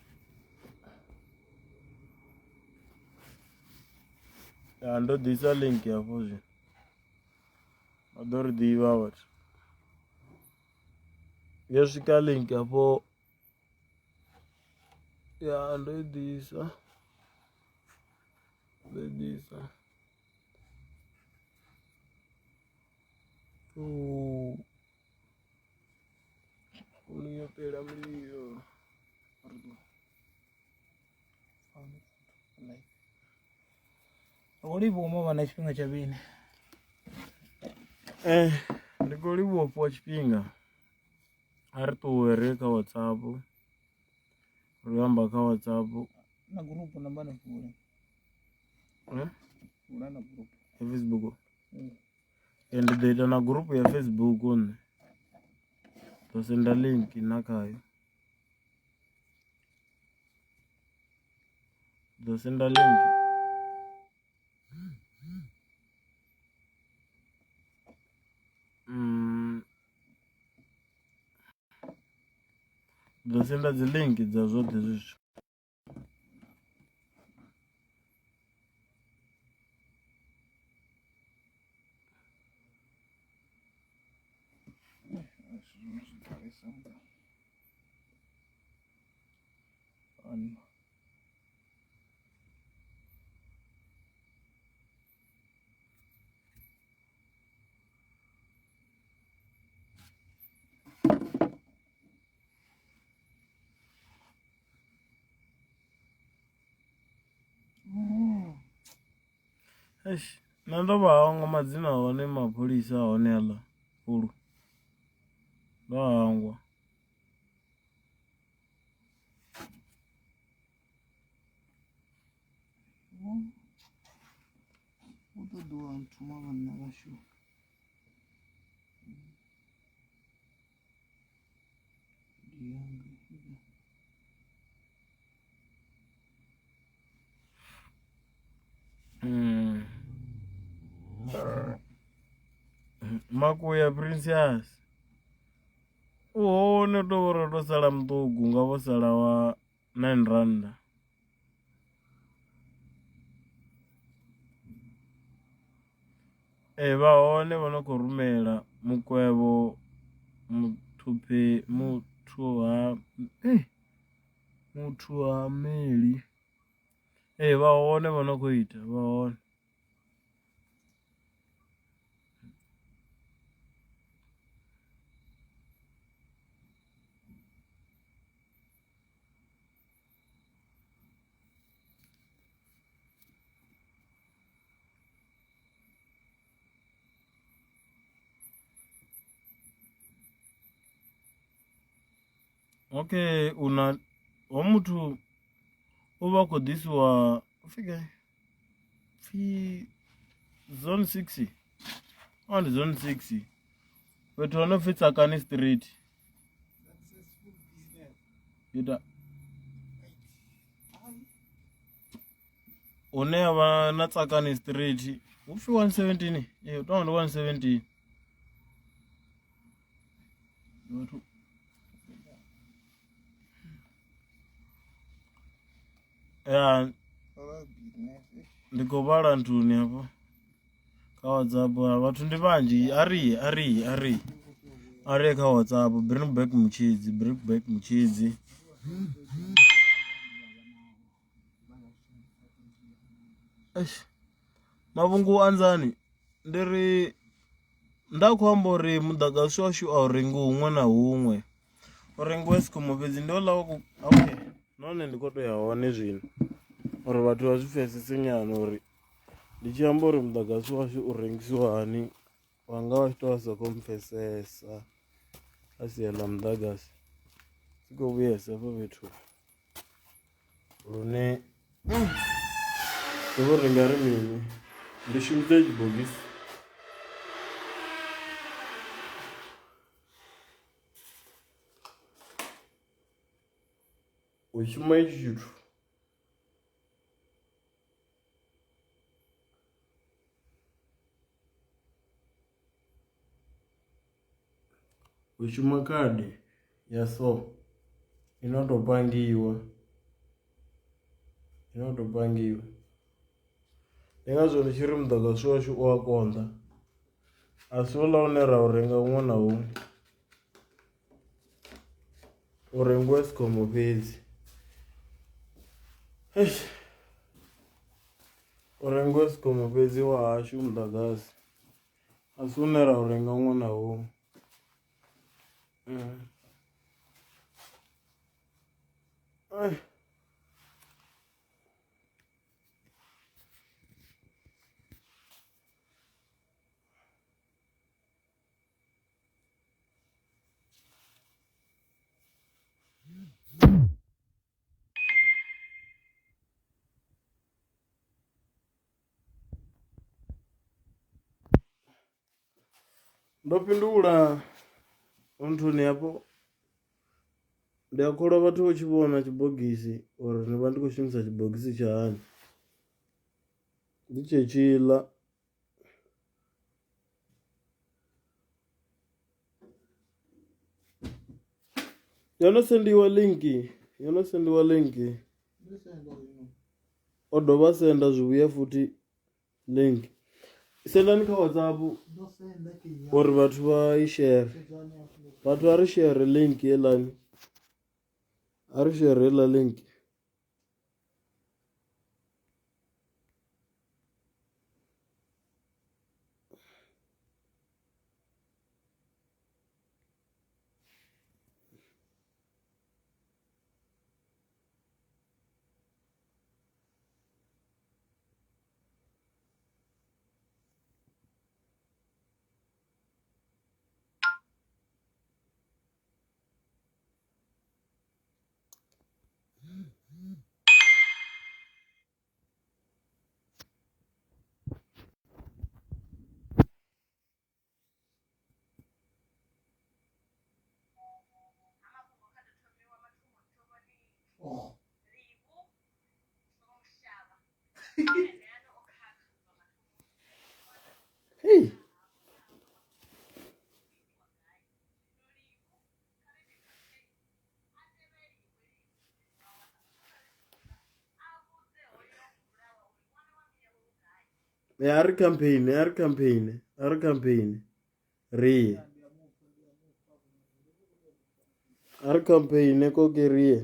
ya ndo ḓisa link hafho zwino vha ḓo ri ḓivha vhathu yo swika link hafho ya ndo i ḓisa ndo i ḓisa founu yo fhela mulilo. Ri khou livhuwa u vha na tshifhinga tsha vhini. Ndi khou livhuwa u fhiwa tshifhinga a ri ṱuwe ri ye kha WhatsApp ri yo amba kha WhatsApp Na gurupu namba ni vule. Vula na gurupu. Ya Facebook. Ee ndi ḓo ita na gurupu ya Facebook nṋe ḓo senda link na khayo ḓo senda link. Ḓo senda dzi link dza zwoṱhe hezwi zwithu. Eish nṋe ndo vha hangwa madzina a hone mapholisa a hone aḽa fhulu ndo a hangwa. U ṱoḓiwa thoma vhanna vhashu. Makuya princess u hone u tou vha uri o tou sala muṱuku nga vho sala wa 9 rannda. Ee vha hone vho no khou rumela mukwevho muthupe muthu ha muthu ha meli ee vha hone vho no khou ita vha hone. Okay una ho muthu. U vha a khou ḓisiwa upfhi gai pfhi zone six a ndi zone six fhethu ho no pfhi Tsakani street ita hune ha vha na Tsakani street hu pfhi 117 ee u tonga ndi 117 vhathu ya ndi khou vhala nthuni hafho kha whatsapp vhathu ndi vhanzhi a ri a ri a ri a ri kha whatsapp bring back mutshidzi bring back mutshidzi eish mavhungu anzani ndi ri nda khou amba uri muḓagasi washu a u rengi huṅwe na huṅwe u rengiwa Eskom fhedzi ndi houḽa wa ku okay nahone ndi kho to ya hone zwino uri vhathu vha zwi pfhesese nyana uri ndi tshi amba uri muḓagasi washu u rengisiwa hani vha nga vha tshi to vha sa khou mpfhesesa kha sia ḽa muḓagasi dzi khou vhuyesa hafha fhethu lune ndi vho ri nga ri mini ndi shumisa tshibogisi. U shuma hetshi tshithu hu shuma khadi ya so i no to pangiwa i no to pangiwa ndi ngazwo ndi tshi ri muḓagasi washu u a konḓa a si houḽa une ra u renga huṅwe na huṅwe u rengiwa Eskom fhedzi eish u rengiwa Eskom fhedzi wa hashu muḓagasi a si une ra u renga huṅwe na huṅwe. Ndo fhindula nthuni hafho ndi a kholwa vhathu vho tshi vhona tshibogisi uri ndi vha ndi khou shumisa tshibogisi tsha hani ndi tshetshiḽa. Yo no sendiwa link yo no sendiwa link o dovha a senda zwivhuya futhi link sendani kha whatsapp uri vhathu vha i share vhathu vha ri share link heiḽani a ri share heiḽa link. Hey. Ya a ri campaign a ri campaign a ri campaign ri ye a ri campaign koke ri ye.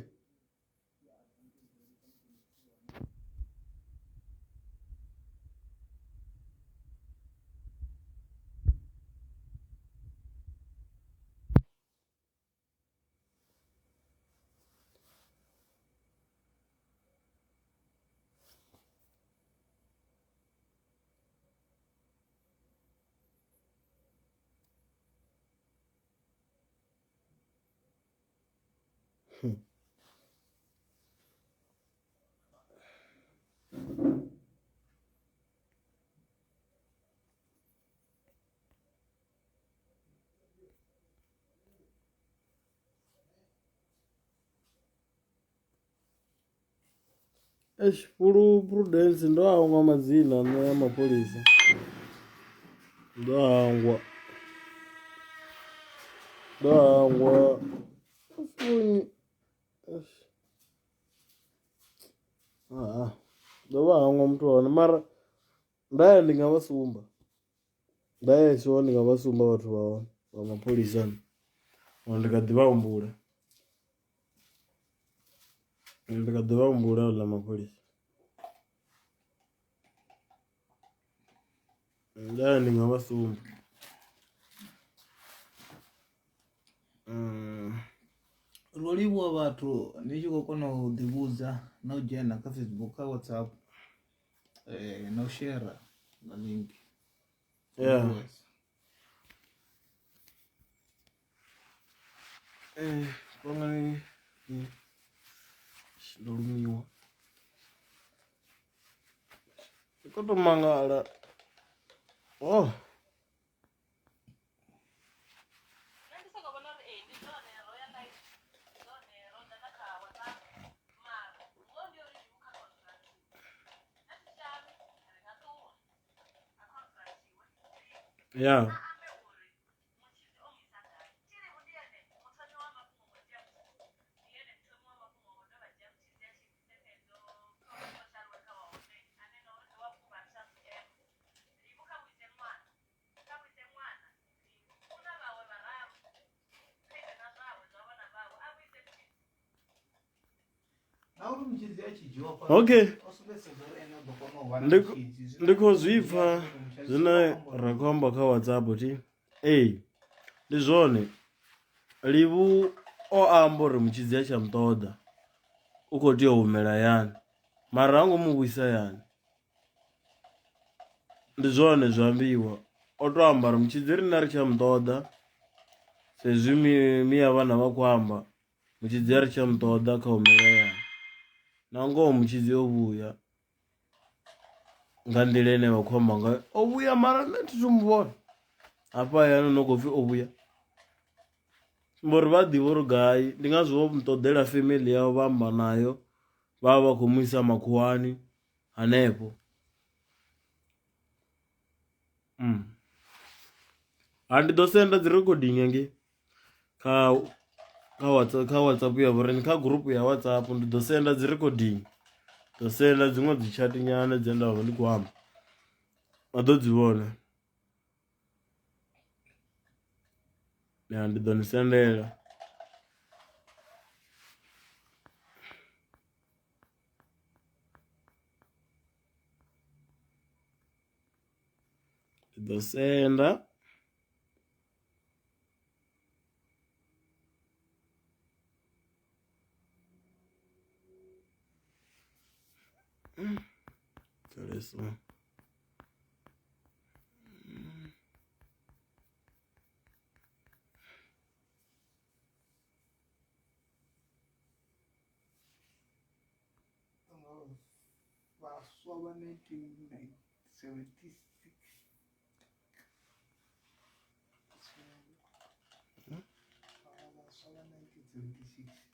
Eish Prudence ndo hangwa madzina nṋe a mapholisa ndo hangwa ndo hangwa founu eish ndo vha hangwa muthu wa hone mara nda ya ndi nga vha sumba nda ya sure ndi nga vha sumba vhathu vha hone vha mapholisani uri ndi kha ḓi vha humbula. Ndi kha ḓi vha humbula haaḽa mapholisa nda ndi nga vha sumba. Ro livhuwa vhathu ndi tshi khou kona u ḓi vhudza na u dzhena kha Facebook kha WhatsApp na u shera nga link. Yeah. Ndo lumiwa ndi khou tou mangala oh. Yeah. Okay ndi khou zwi pfha zwine ra khou amba kha WhatsApp thi ee ndi zwone Livhu o amba uri mutshidzi a tsha mu ṱoḓa u kho tea u humela hayani mara ha ngo mu vhuisa hayani ndi zwone zwi ambiwa o to amba uri mutshidzi riṋe a ri tsha mu ṱoḓa sa izwi miya vhana vha khou amba. Mutshidzi a ri tsha mu ṱoḓa kha humele hayani na ngoho mutshidzi o vhuya nga nḓila ine vha khou amba ngayo o vhuya mara nṋe thi thu muvhona hafha hayani hu no khou pfhi o vhuya ngori vha ḓivha uri gai ndi ngazwo vho mu ṱoḓela family yawe vha amba nayo vha vha vha khou mu isa makhuwani hanefho. Ha ndi ḓo senda dzi recording hangei kha kha WhatsApp kha WhatsApp ya vhoriṋe kha gurupu ya WhatsApp ndi ḓo senda dzi recording ḓo senda dziṅwe dzi chat nyana dze nda vha ndi khou amba vha ḓo dzi vhona ya ndi ḓo ni sendela. Ndi ḓo senda. So. Vhaswa vha 1976 vhaswa vha 1976.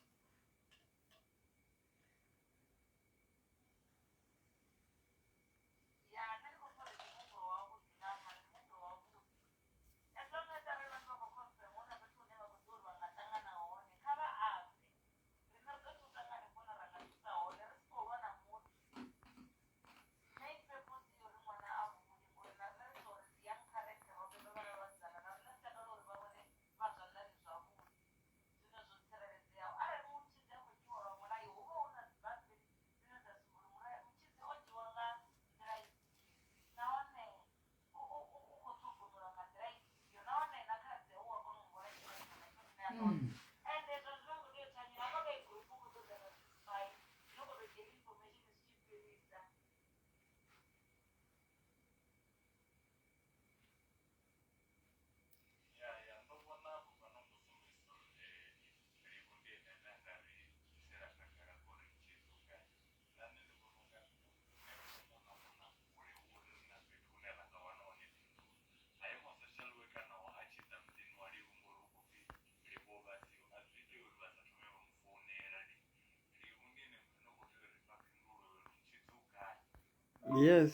Yes,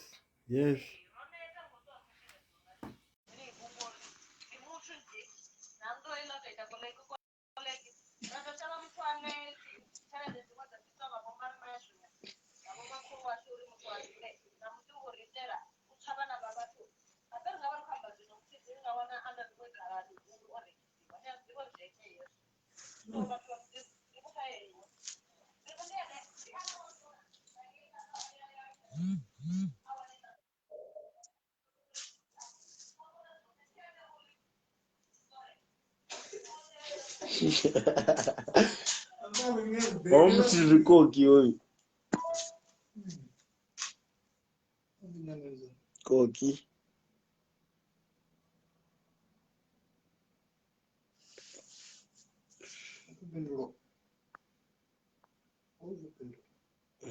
yes. Wa muthu ndi koki hoyu. Koki.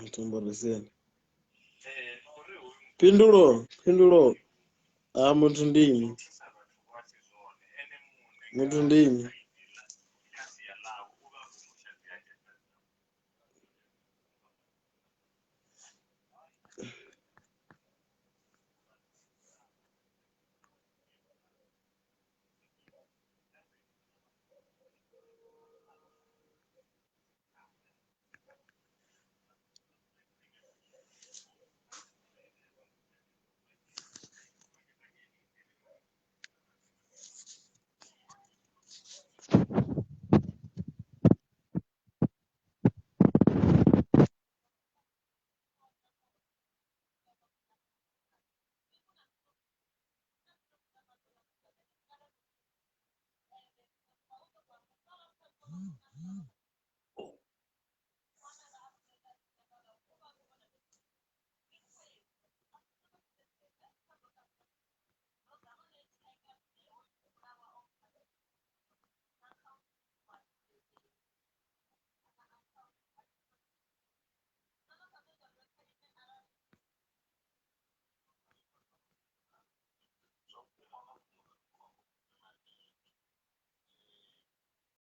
Mtumboreseni. Phindulo, phindulo. Ha muthu ndi nnyi? Muthu ndi nnyi?